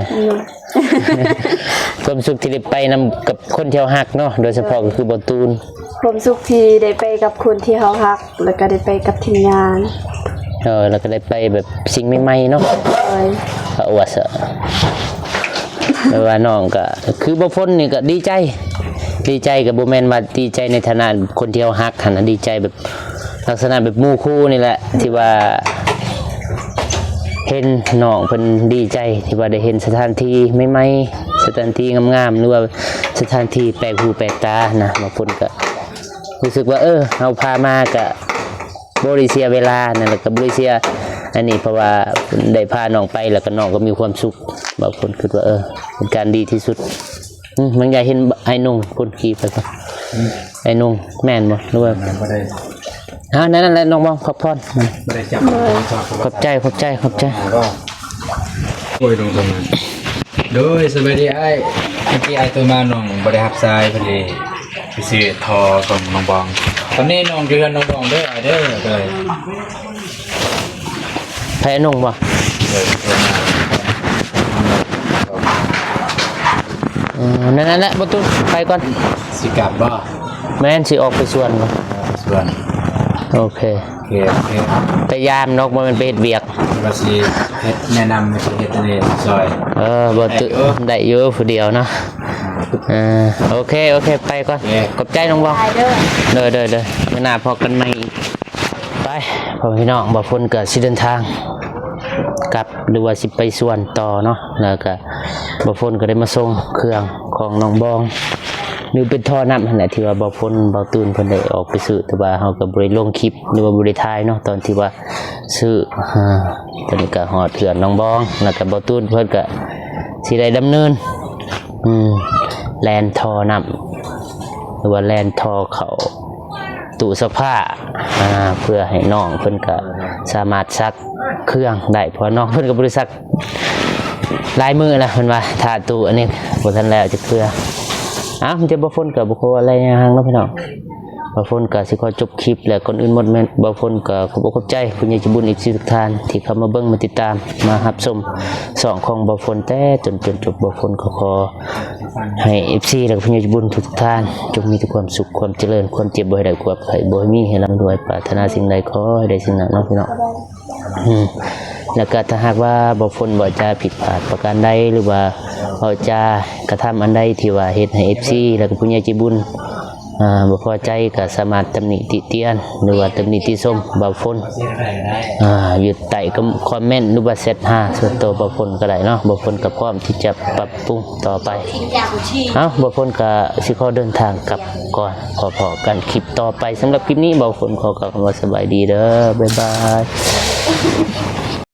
ຄວາມສຸກທີ່ໄດ້ໄປນຳກັບຄົນທີ່ເຮົາຮັກເນາະ ໂດຍສະເພາະກໍຄືບ່າວຕູນ ຄວາມສຸກທີ່ໄດ້ໄປກັບຄົນທີ່ເຮົາຮັກ ແລ້ວກໍໄດ້ໄປກັບທີມງານ ເອີ ແລ້ວກໍໄດ້ໄປແບບສິ່ງໃໝ່ໆເນາະ ໂດຍ ກໍອວດຊະ ແຕ່ວ່ານ້ອງກໍຄືບ່າວຝົນນີ້ກໍດີໃຈ ດີໃຈກໍບໍ່ແມ່ນວ່າດີໃຈໃນຖານະຄົນທີ່ເຮົາຮັກຫັ້ນນະ ດີໃຈແບບ ລັກສະນະແບບໝູ່ຄູ່ນີ້ແຫຼະ ທີ່ວ່າເຫັນນ້ອງເພິ່ນດີໃຈ ທີ່ວ່າໄດ້ເຫັນສະຖານທີ່ໃໝ່ໆ ສະຖານທີ່ງາມໆ ຫຼືວ່າສະຖານທີ່ແປກຫູແປກຕານະ ບາງຄົນກໍຮູ້ສຶກວ່າ ເອີ ເຮົາພາມາກໍບໍ່ໄດ້ເສຍເວລານະ ແລ້ວກໍບໍ່ໄດ້ເສຍອັນນີ້ ເພາະວ່າໄດ້ພານ້ອງໄປ ແລ້ວກໍນ້ອງກໍມີຄວາມສຸກ ບາງຄົນຄິດວ່າ ເອີ ເປັນການດີທີ່ສຸດ. ອືມ ບາງຢ່າງເຫັນອ້າຍໜຸ່ງພຸ້ນ ຂີ່ໄປພຸ້ນ ອືມ ອ້າຍໜຸ່ງ ແມ່ນບໍ່ ຫຼືວ່າ ບໍ່ໄດ້ ອ່າ ນັ້ນແຫຼະ ນ້ອງບອງ ພັກຜ່ອນ ບໍ່ໄດ້ຈັບ ຂອບໃຈ ຂອບໃຈ ຂອບໃຈ ໂອ້ຍ ລົງຕະນັ້ນ ໂດຍ ສະບາຍດີອ້າຍ ເມື່ອກີ້ອ້າຍໂທມາ ນ້ອງບໍ່ໄດ້ຮັບສາຍ ພໍດີໄປຊື້ທໍ່ສົ່ງນ້ອງບອງ ຕອນນີ້ນ້ອງຢູ່ເຮືອນນ້ອງບອງເດີອ້າຍເດີ ໂດຍ. ໃຜອານົງບໍ່? ເອີ ນັ້ນແຫຼະ ບໍ່ຕຸ ໄປກ່ອນ ຊິກັບບໍ່? ແມ່ນ ຊິອອກໄປສວນ ສວນ ໂອເຄ ໂອເຄ ໂອເຄ ໄປຢາມດອກ ບໍ່ແມ່ນໄປເຮັດວຽກ ວ່າຊິເຮັດ ແນະນຳໃຫ້ເຮັດອັນນີ້ຊ່ອຍ ເອີ ບໍ່ຕຸ ໄດ້ຢູ່ ໄດ້ຢູ່ຜູ້ດຽວເນາະ ອ່າ ເອີ ໂອເຄ ໂອເຄ ໄປກ່ອນ ໂອເຄ ຂອບໃຈນ້ອງບອງ ໄປເດີ ໂດຍ ໂດຍ ໂດຍ ມື້ໜ້າພໍ້ກັນໃໝ່ອີກ. ໄປ ພໍ່ແມ່ພີ່ນ້ອງ ບ່າວຝົນກໍຊິເດີນທາງກັບ ຫຼືວ່າຊິໄປສວນຕໍ່ເນາະ ແລ້ວກໍບ່າວຝົນກໍໄດ້ມາສົ່ງເຄື່ອງຂອງນ້ອງບອງ ຫຼືເປັນທໍ່ນ້ຳຫັ້ນແຫຼະ ທີ່ວ່າບ່າວຝົນ ບ່າວຕູນເພິ່ນໄດ້ອອກໄປຊື້ ແຕ່ວ່າເຮົາກໍບໍ່ໄດ້ລົງຄລິບ ຫຼືວ່າບໍ່ໄດ້ຖ່າຍເນາະ ຕອນທີ່ວ່າຊື້ ອາ ຕອນນີ້ກໍຮອດເຮືອນນ້ອງບອງ ແລ້ວກໍບ່າວຕູນເພິ່ນກໍຊິໄດ້ດຳເນີນ ອືມ ແລ່ນທໍ່ນ້ຳ ຫຼືວ່າແລ່ນທໍ່ເຂົ້າ ຕູ້ຊັກຜ້າ ອ່າ ເພື່ອໃຫ້ນ້ອງເພິ່ນກໍສາມາດຊັກເຄື່ອງໄດ້ ເພາະວ່ານ້ອງເພິ່ນກໍບໍ່ໄດ້ຊັກຫຼາຍມື້ແລ້ວ ເພິ່ນວ່າຖ້າຕູ້ອັນນີ້ບໍ່ທັນແລ້ວຈັກເທື່ອ. ເອົ້າ ມີແຕ່ບ່າວຝົນກໍບໍ່ຂໍອະໄລຫຍັງເນາະພີ່ນ້ອງ ບ່າວຝົນກໍຊິຂໍຈົບຄລິບ ແລະ ກ່ອນອື່ນໝົດແມ່ນບ່າວຝົນກໍຂອບອົກຂອບໃຈຜູ້ໃຫຍ່ໃຈບຸນ ເອັຟຊີ ທຸກທ່ານທີ່ເຂົ້າມາເບິ່ງ ມາຕິດຕາມ ມາຮັບຊົມຊ່ອງຂອງບ່າວຝົນແຕ່ຕົ້ນຈົນຈົບ. ບ່າວຝົນກໍຂໍ ໃຫ້ເອັຟຊີ ແລະ ກໍຜູ້ໃຫຍ່ໃຈບຸນທຸກໆທ່ານ ຈົ່ງມີແຕ່ຄວາມສຸກຄວາມຈະເລີນ ຄວາມເຈັບບໍ່ໃຫ້ໄດ້ ຄວາມໄຂ້ບໍ່ໃຫ້ມີ ໃຫ້ລ່ຳລວຍ ປາດຖະໜາສິ່ງໃດຂໍໃຫ້ໄດ້ສິ່ງນັ້ນເນາະພີ່ນ້ອງ. ອືມ ແລ້ວກໍຖ້າຫາກວ່າບ່າວຝົນເວົ້າຈາຜິດພາດປະການໃດ ຫຼືວ່າເວົ້າຈາກະທຳອັນໃດທີ່ວ່າເຮັດໃຫ້ເອັຟຊີ ແລະ ກໍຜູ້ໃຫຍ່ໃຈບຸນ ອ່າ ບໍ່ພໍໃຈກໍສາມາດຕຳໜິຕິຕຽນ ຫຼືວ່າຕຳໜິຕິຊົມບ່າວຝົນ ອ່າ ຢູ່ໃຕ້ຄອມເມັນ ຫຼືວ່າແຊັດຫາສ່ວນຕົວບ່າວຝົນກໍໄດ້ເນາະ. ບ່າວຝົນກໍພ້ອມທີ່ຈະປັບປຸງຕໍ່ໄປ. ເອົ້າ ບ່າວຝົນກໍຊິຂໍເດີນທາງກັບກ່ອນ ພໍ້ກັນຄລິບຕໍ່ໄປ. ສຳລັບຄລິບນີ້ ບ່າວຝົນຂໍກ່າວຄຳວ່າສະບາຍດີເດີ ບາຍບາຍ.